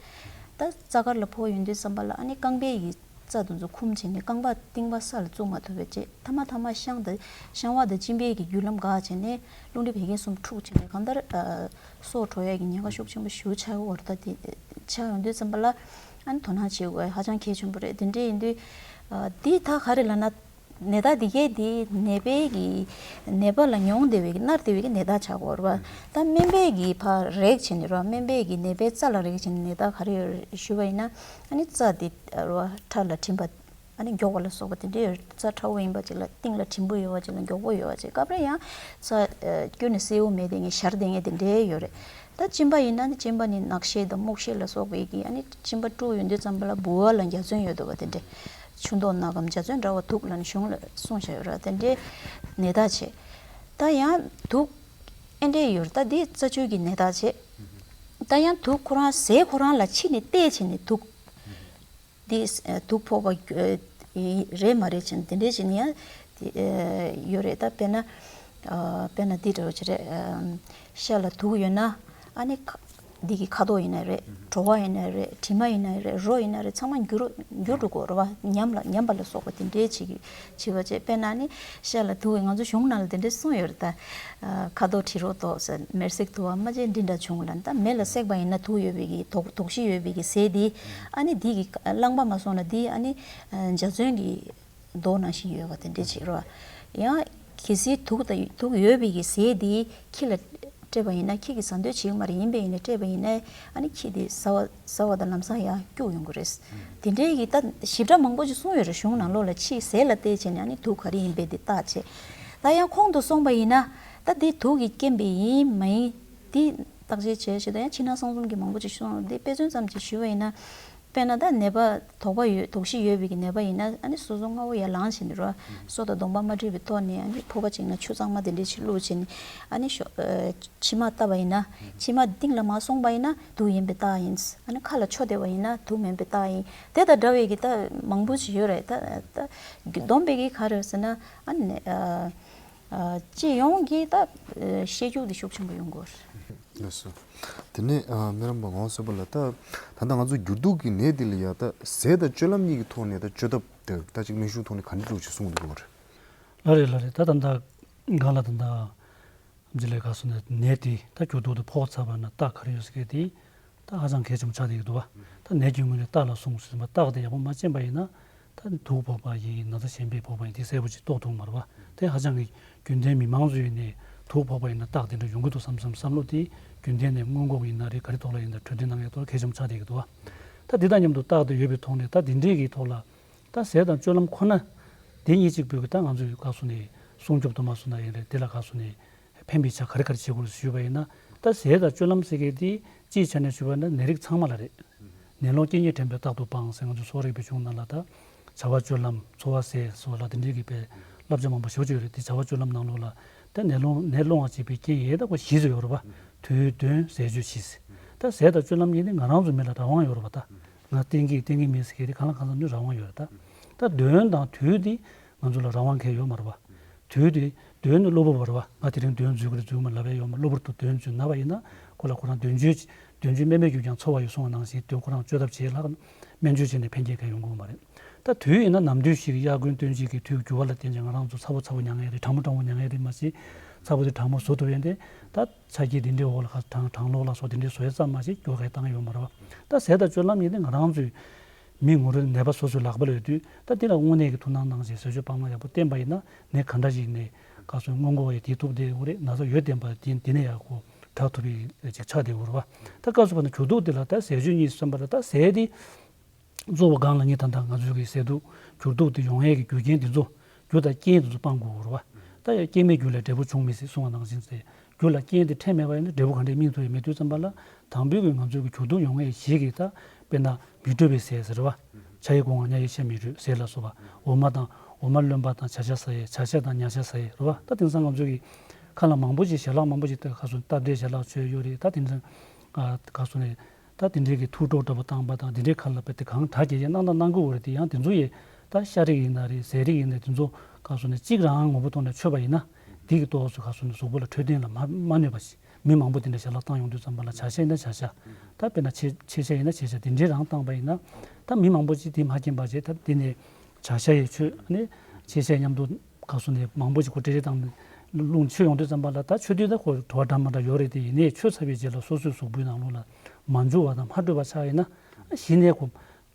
ད་རྩ་དཀར་ལ་ཕོག་ཡོང་དུས་ཙམ་པ་ལ་ཨ་ནི་རྐང་པའི་གི་རྩ་དེ་ཚོ་འཁུམ་བྱས་ནས་རྐང་པ་རྟིང་པ་ས་ལ་བཙུགས་མ་ཐུབ་པ་བྱེད། མཐའ་མ་མཐའ་མ་བཤང་དང་བཤང་བ་དང་གཅིན་པའི་གི་རྒྱུ་ལམ་འགག་བྱས་ནས་རླུང་མཁྲིས་བད་ཀན་གསུམ་འཁྲུགས་བྱས་ནས་གང་ལྟར་ཨ་སྲོག་འཕྲོག་ཡ་གི་ཉེན་ཁ་ཤུགས་ཆེན་པོ་ཞེ་པོ་ཆགས་ཀྱི་ཡོད་རེད། ད་དེ་ཆགས་ཡོང་དུས་ཙམ་པ་ལ་ཨ་ནི་དོ་སྣང་བྱེད་དགོས་ཧ་ཅང་གལ་ཆེན་པོ་རེད། དེ་འདྲ་ཡིན་དུས་ཨ་འདི་ད་ག་རེ་ལབ་ན། ནད་རྟགས་འདི་གས་འདི་ནད་པའི་གི་ནད་པ་ལ་མྱོང་བདེ་བའི་གི་མནར་བདེ་བའི་གི་ནད་རྟགས་ཆགས་ཀྱི་ཡོད་རེད་བ། ད་སྨན་པས་གི་ཕར་རེག་བྱས་ནས་རེད་བ། སྨན་པས་གི་ནད་པའི་རྩ་ལ་རེག་བྱས་ནས་ནད་རྟགས་ག་རེ་ཡོད་རེད་ཞུས་པ་ཡིན་ན། ཨ་ནི་རྩ་འདི་རེད་བ་ཁྲག་ལ་བྲིམ་པ། ཨ་ནི་མགྱོགས་པ་ལ་སོགས་པ་དེ་འདྲ་ཡོད་རེད། རྩ་ཁྲ་བོ་ཡིན་པ་ཅིག་ལ་སྟེང་ལ་བྲིམ་པོ་ཡོད་པ་ཅིག་ལ་མགྱོགས་པོ་ཡོད་པ་ཅིག་སྐབས་རེ་ཡང་རྩ་ཨ་སྐྱོན་ནས་གསལ་པོ་མེད་དེ་ངས་ཞར་དེ་ངས་དེ་འདྲའི་ཡོད་རེད། ད་གཅིན་པ་ཡིན་ན་ནི་གཅིན་པ་ནི་ནག་ཤེད་དང་རྨུགས་ཤེད་ལ་སོགས་པའི་གི་ཨ་ནི་གཅིན་པ་དཀྲུགས་ཡོང་དུས་ཙམ་པ་ལ་ལྦུ་བ་ལ་འཇའ་ཚོན་ཡོད་འདུག་པ་དེ་འདྲས། ཆུ་མདོག་ནག་གམ་འཇའ་ཚོན་འདྲ་བ་འདུག་ལབ་ནས་གཞུང་ལ་གསུངས་བཞག་ཡོད་ར། དེ་འདྲའི་ནད་རྟགས་བྱེད། ད་ཡང་དུག་ཨེ་འདྲས་ཡོད་རེད། ད་འདི་རྩ་ཆུ་གི་ནད་རྟགས་བྱེད། ད་ཡང་དུག་ཁོ་རང་ཟས་ཁོ་རང་ལ་ཕྱི་ནས་བལྟས་བྱས་ནས་དུག་འདི་ཨ་དུག་ཕོག་པ་ཨ་རེད་མ་རེད་ཅེས་དེ་འདྲས་ཅིག་ནི་ཡང་དེ་ཨ་ཡོད་རེད། ད་དཔེར་ན་ཨ་དཔེར་ན་འདི་འདྲ་བོ་ཅིག་རེད། ཨ་ཤ་ལ་དུག་ཡོད་ན་ཨ་ནི་ཁ་འདི་གི་ཁ་དོག་ཡིན་ན་རེད། བྲོ་བ་ཡིན་ན་རེད། དྲི་མ་ཡིན་ན་རེད། རོ་ཡིན་ན་རེད། ཚང་མ་འགྱུར་འགྱུར་འགྲོ་གི་རེད་བ། ཉམས་ལ་ཉམས་པ་ལ་སོགས་པ་དེ་འདྲས་བྱེད་ཀྱི་བྱེད་པ་བྱས། དཔེར་ན་ཨ་ནི་ཤ་ལ་དུག་ང་ཚོ་གཞུང་ནང་ལ་དེ་འདྲས་གསུངས་ཡོད་རེད། ད་ཨ་ཁ་དོག་དྲི་རོ་དོག་ཟེར་མེར་སྲེག་དུ་བ་མ་བྱས་འདི་འདྲ་བྱུང་ལ། ད་མེ་ལ་བསྲེགས་པ་ཡིན་ན་དུག་ཡོད་པའི་གི་དོག་དོག་གཞི་ཡོད་པའི་གི་ཟས་འདི་ཨ་ནི་འདི་གི་རླངས་པ་མ་སོང་ན་འདི་ཨ་ནི་འཇའ་ཚོན་གྱི་མདོག་ནང་བཞིན་ཡོད་པ་དེ་འདྲས་བྱེད་རོགས། ཡང་གལ་སྲིད་དུག་དང་དུག་ཡོད་པའི་གི་ཟས་འདི་ཁྱི་ལ་སྤྲད་པ་ཡིན་ན་ཁྱི་གིས་ཟ་འདོད་བྱེད་ཀྱི་མ་རེད། ཡིན་པས་ཡིན་ནའི་སྤྲད་པ་ཡིན་ན་ཨ་ནི་ཁྱི་དེ་ཟ་བ་ཟ་བ་དང་ལམ་སང་ཡང་སྐྱུག་ཡོང་གི་རེད། དེ་འདྲའི་གི་ད་ཞིབ་ཕྲ་མང་པོ་ཅིག་གསུངས་ཡོད་རེད་གཞུང་ནང་ལོགས་ལ། ཕྱིའི་ཟས་ལ་བལྟས་བྱས་ནས་ཨ་ནི་དུག་ག་རེ་ཡིན་པས་དེ་བརྟག་བྱས། ད་ཡང་ཁོང་དུ་སོང་པ་ཡིན་ན་ད་འདི་དུག་གི་རྐྱེན་པས་ཡིན་མ་ཡིན་འདི་བརྟག་དཔྱད་བྱས་བྱས། ད་ཡང་ཕྱི་ནང་གསང་གསུམ་གྱི་མང་པོ་ཅིག་གསུངས། འདི་དཔེ་མཚོན་ཙམ་ཅིག་ཞུས་པ་ཡིན་ན། དཔེར་ན་ད་ནད་པ་དོགས་པ་ཡོད། དོགས་གཞི་ཡོད་པའི་གི་ནད་པ་ཡིན་ན། ཨ་ནི་སོ་སོ་སྔ་པོ་ཡར་ལངས་བྱས་ནས་རོ། སོ་དང་གདོང་པ་མ་འདྲེས་པའི་ཐོག་ནས། ཨ་ནི་ཕོར་པ་ཅིག་ནང་ཆུ་གཙང་མ་དེ་འདྲས་ཅིག་བླུགས་བྱས་ནས། ཨ་ནི་ཤོ་ཨ་མཆིལ་མ་བཏབ་པ་ཡིན་ན། མཆིལ་མ་གཏིང་ལ་མར་སོང་པ་ཡིན་ན་དུག་ཡིན་པའི་རྟགས་ཡིན། ཨ་ནི་ཁ་ལ་ཆུ་བསྡད་པ་ཡིན་ན་དུག་མིན་པའི་རྟགས་ཡིན། དེ་དང་འདྲ་བའི་གི་ད་མང་པོ་ཅིག་ཡོད་རེད། ད་ད་བསྡོམས་པའི་གི་ག་རེ་ཟེར་ན། ཨ་ནི་ཨ་ཨ་སྤྱི་ཡོངས་ཀྱི་ད་ཨ་ཤེས་རྒྱུ་དེ་ཤུགས་ཆེན་པོ་ཡོང་གི་ཡོད་རེད། ལགས་སོ། དེ་ནས་ཨ་སྨན་རམས་པ་ངག་དབང་བསོད་པ་ལགས། ད་ད་ལྟ་ང་ཚོ་འགྱུར་ལྡོག་གི་ནད་འདི་ལ་ཡ་ད་ཟས་དང་སྤྱོད་ལམ་གཉིས་ཀྱི་ཐོག་ནས་ད་བཅོས་ཐབས་དེ་ད་ཅིག་སྨན་གཞུང་ཐོག་ནས་ག་འདྲ་འདྲ་ཅིག་གསུངས་འདུག་གོ་རེད། ལགས་རེད། ལགས་རེད། ད་ད་ལྟ་གང་ལ་ད་ལྟ་ཅི་ལས་ག་སོ་ནས་ནད་དེ་ད་འགྱུར་ལྡོག་དེ་ཕོག་ཚར་བ་ན་རྟགས་ག་རེ་ཡོད་ཟེར་མཁན་དེ་ད་ཧ་ཅང་གལ་ཆེན་པོ་ཆགས་བསྡད་ཀྱི་འདུག་བ། ད་ནད་ཀྱི་ངོས་ནས་རྟགས་ལ་གསུངས་ཟིན་པ། རྟགས་དེ་ཡག་པོ་མ་ཤེས་པ་ཡིན་ན། ད་དུག་ཕོག་པ་ཡིན། ན་ཚ་གཞན་པས་ཕོག་པ་ཡིན། དེ་གསལ་པོ་ཅིག་རྟོགས་ཐུབ་མ་རེད་བ། དེ་ཧ་ཅང་གི་རྒྱུན་ལྡན་མི་མང་ཚོའི་ནས་དུག་ཕོག་པ་ཡིན་ན་རྟགས་དེ་འདྲ་ཡོང་གི་འདུག་བསམ་བསམ་བསམ་བློ་དེ་རྒྱུན་ལྡན་ནས་སྔོན་འགོག་ཡིན་ན་རེད། ག་རེ་ཐོག་ལ་ཡིན་ན་གྲོས་བསྟུན་གནང་ཡས་ཐོག་གལ་ཆེན་པོ་ཆགས་བསྡད་ཀྱི་འདུག་བ། ད་དེ་དང་མཉམ་དུ་རྟགས་དེ་ཡོད་པའི་ཐོག་ནས། ད་དེ་འདྲའི་གི་ཐོག་ལ་ད་ཟས་དང་སྤྱོད་ལམ་ཁོ་ན་དེ་གཉིས་གཅིག་པུས་གི་ད་ང་ཚོས་ག་སོ་ནས་སྲུང་སྐྱོབ་དུ་མ་སོང་ན་ཡིན་རེད། དེ་ལ་ག་སོ་ནས་ཕན་པའི་ཆ་ག་རེ་ག་རེ་བྱེད་དགོས་ཞུས་པ་ཡིན་ན། ད་ཟས་དང་སྤྱོད་ལམ་ཟེར་མཁན་དེ་སྤྱིའི་ཆ་ནས་ཞུས་པ་ཡིན་ན་ནད་རིགས་ཚང་མ་ལ་རེད། ནད་སློང་རྐྱེན་ངན་དྲན་པས་རྟག་ཏུ་སྤང་ཟེར། ང་ཚོ་གསོ་རིག་པའི་གཞུང་ནང་ལ་ད་བྱ་བ་སྤྱོད་ལམ། འཚོ་བ་ཟས་སོགས་ལ་དེ་འདྲའི་གི་དཔེ་བསླབ་བྱ་མང་པོ་ཞེ་པོ་ཅིག་ཡོད་རེད། དེ་བྱ་བ་སྤྱོད་ལམ་ནང་ལོགས་ལ་ད་ནད་སློང་ནད་སློང་བ་བྱེད་པའི་རྐྱེན་ཡས་ད་ཁོ་བཞི་ཙམ་ཡོད་རེད་པ། དུས་གདོན་ཟས་སྤྱོད་གཞི་ཟེར། ད་ཟས་དང་སྤྱོད་ལམ་གཉིས་ནི་ང་རང་ཚོ་མི་ལ་རང་དབང་ཡོད་རེད་པ། ད་ང་བསྟེན་གྱི་བསྟེན་གྱི་མིན་ཟེར་མཁན་དེ་གང་ལ་གང་འཚམ་ནི་རང་དབང་ཡོད་རེད། ད་ད་གདོན་དང་དུས་དེ་ང་ཚོ་ལ་རང་དབང་གང་ཡང་ཡོད་མ་རེད་པ། དུས་དེ་གདོན་ནི་གློ་བུར་བ་རེད་བ། ང་དེ་རིང་གདོན་འཛུལ་གི་རེད་འཛུལ་མ་ལབ་ཡ་ཡོད་མ། གློ་བུར་དུ་གདོན་འཛུལ་ན་བ་ཡིན་ན་ཁོ་ལ་ཁོ་རང་གདོན་བཅོས་གདོན་བཅོས་སྨན་མེད་རྒྱུ་རྐྱང་འཚོ་བ་ཡི་གསུང་བ་ནང་བཞིན་གདོན་ཁོ་རང་བཅོས་ཐབས་བྱེད་ལ་སྨན་བཅོས་བྱས་ནས་ཕན་རྐྱེན་གང་ཡོང་གི་ཡོད་མ་རེད། ད་དུས་ཡིན་ན་ནམ་དུས་ཤིག་གི་དབྱར་དགུན་སྟོན་དཔྱིད་ཀྱི་དུས་འགྱུར་བ་ལ་བརྟེན་ཅིང་ང་རང་ཚོ་ཚ་པོ་ཚ་པོ་མྱང་ཡ་རེད། གྲང་མོ་གྲང་མོ་མྱང་ཡ་རེད། མ་གཞི་ཚ་པོ་དེ་གྲང་མོ་བཟོ་ཐུབ་ཡ་དེ་ད་ཆ་རྐྱེན་དེ་འདྲའི་འོག་ལ་ཁ་གྲང་གྲང་གློག་ལ་སོགས་དེ་འདྲའི་བཟོ་ཡ་ཙམ་མ་ཞིག་སྐྱོ་ག་བཏང་ཡ་ཡོད་མ་རེད་བ། ད་ཟས་དང་སྤྱོད་ལམ་ཡིན་ཏེ་ང་རང་ཚོའི་མི་ངོ་རེ་ནད་པ་སོ་སོའི་ལག་པ་ལ་ཡོད་དུས། ད་འདི་ལ་དངོས་གནས་ཀྱི་ཐུགས་སྣང་གནང་བྱས་ཟས་སྤྱོད་སྤང་བླང་ཡག་པོ་བསྟེན་པ་ཡིན་ན་ནད་ག་འདྲ་ཞིག་ནས་ག་སོ་སྔོན་འགོག་ཡས་དེ་ཐུབ་བསྡད་ཡོད་རེད། ན་ཚ་ཡོད་བསྡད་པ་དེ་འདི་ནས་ཡག་པོ་དྲག་ཐུབ་པའི་ཅིག་ཆགས་བསྡད་ཡོད་རེད་བ། ད་སྐབས་སུ་བབས་ན་འགྱུར་ལྡོག་འདི་ལ་ད་ཟས་སྤྱོད་གཉིས་སུ་བསམ་པ་ལ་ད་ཟས་དེ་གཙོ་བོ་སྒང་ལ་ངས་ད་ལྟ་ང་ཚོའི་གི་ཟས་དུག་འགྱུར་ལྡོག་དེ་ཡོང་ཡས་ཀྱི་རྒྱུ་རྐྱེན་དེ་ཚོ་རྒྱུ་དང་རྐྱེན་དེ་ཚོ་སྤང་དགོས་རེད་བ། ད་ཡང་རྐྱེན་མེད་རྒྱུ་ལས་འབྲས་བུ་འབྱུང་མི་སྲིད་གསུང་བ་ནང་བཞིན་ཟེར། རྒྱུ་ལ་རྐྱེན་དེ་འཕྲད་མེད་པ་ཡིན་ན་འབྲས་བུ་ག་འདྲས་སྨིན་ཐུབ་ཡས་མེད་དུས་ཙམ་པ་ལ། དང་པོའི་གི་ང་ཚོའི་གི་འགྱུར་ལྡོག་ཡོང་ཡས་གཞི་གི་ད་དཔེར་ན་མི་འཕྲོད་པའི་ཟས་ཟེར་བ། ཇ་ཡི་སྒོ་ང་ཉ་ཡི་ཤ་མི་འཕྲོད་ཟས་ལ་སོགས་པ། འོ་མ་དང་འོ་མ་རློན་པ་དང་བྱ་ཤ་ཟ་ཡས། བྱ་ཤ་དང་ཉ་ཤ་ཟ་ཡས་རེད་བ། ད་དེང་སང་ང་ཚོའི་གི་ཁ་ལག་མང་པོ་ཞིག་ཞལ་ལག་མང་པོ་ཞིག་ད་ག་སོ་སྟབས་བདེ་ཞལ་ལག་མཆོད་ཡོད་རེད། ད་དེང་སང་ཨ་ག་སོ་ནས་ད་དེ་འདྲའི་གི་ཐུགས་སྤྲོ་འདྲ་པོ་བཏང་པ་དང་དེ་འདྲའི་ཁ་ལ་དཔེ་དེ་གང་དྲག་གི་ཡས་གནང་དང་གནང་དགོས་རེད། དེ་ཡང་དེ་ཚོ་ཡས་ད་ཤ་རིགས་ཡིན་ན་རེད། ཟས་རིགས་ཡིན་ན་དེ་ཚོ་ག་སོ་ནས་གཅིག་རང་ངོ་བོ་ཐོག་ནས་མཆོད་པ་ཡིན་ན་དེ་གི་ཏོག་ཙམ་ག་སོ་ནས་གཟུགས་པོ་ལ་འཕྲོད་བསྟེན་ལ་མ་མ་གནོད་པ་ཞིག་མི་མང་པོ་དེ་འདྲ་ཞལ་ལག་བཏང་ཡོང་དུས་ཙམ་པ་ལ་བྱ་ཤ་ཡིན་ན་བྱ་ཤ། ད་དཔེར་ན་ཕྱེ་ཕྱེ་ཤ་ཡིན་ན་ཕྱེ་ཤ་དེ་འདྲའི་རང་བཏང་པ་ཡིན་ན་ད་མི་མང་པོ་ཅིག་དེ་མ་མཁྱེན་པ་བྱས། ད་དེ་ནས་བྱ་ཤ་ཡི་མཆོད་ནས་ཕྱེ་ཤ་མཉམ་དུ་ག་སོ་ནས་མང་པོ་ཅིག་གོ་ཏྲེ་ཏྲེ་བཏང་ནས་རླུང་མཆོད་ཡོང་དུས་ཙམ་པ་ལ། ད་མཆོད་དུས་ད་ཁོ་བྲོ་བ་འདྲ་མ་འདྲ་ཡོད་རེད། དེ་ཡིན་ནའི་མཆོད་ཚར་བའི་རྗེས་ལ་སོ་སོའི་གཟུགས་པོའི་ནང་ལོགས་ལ་མ་འཇུ་བ་དང་མ་འཕྲོད་པ་ཆགས་ཡིན་ན་གཞི་ནས་ཁོ།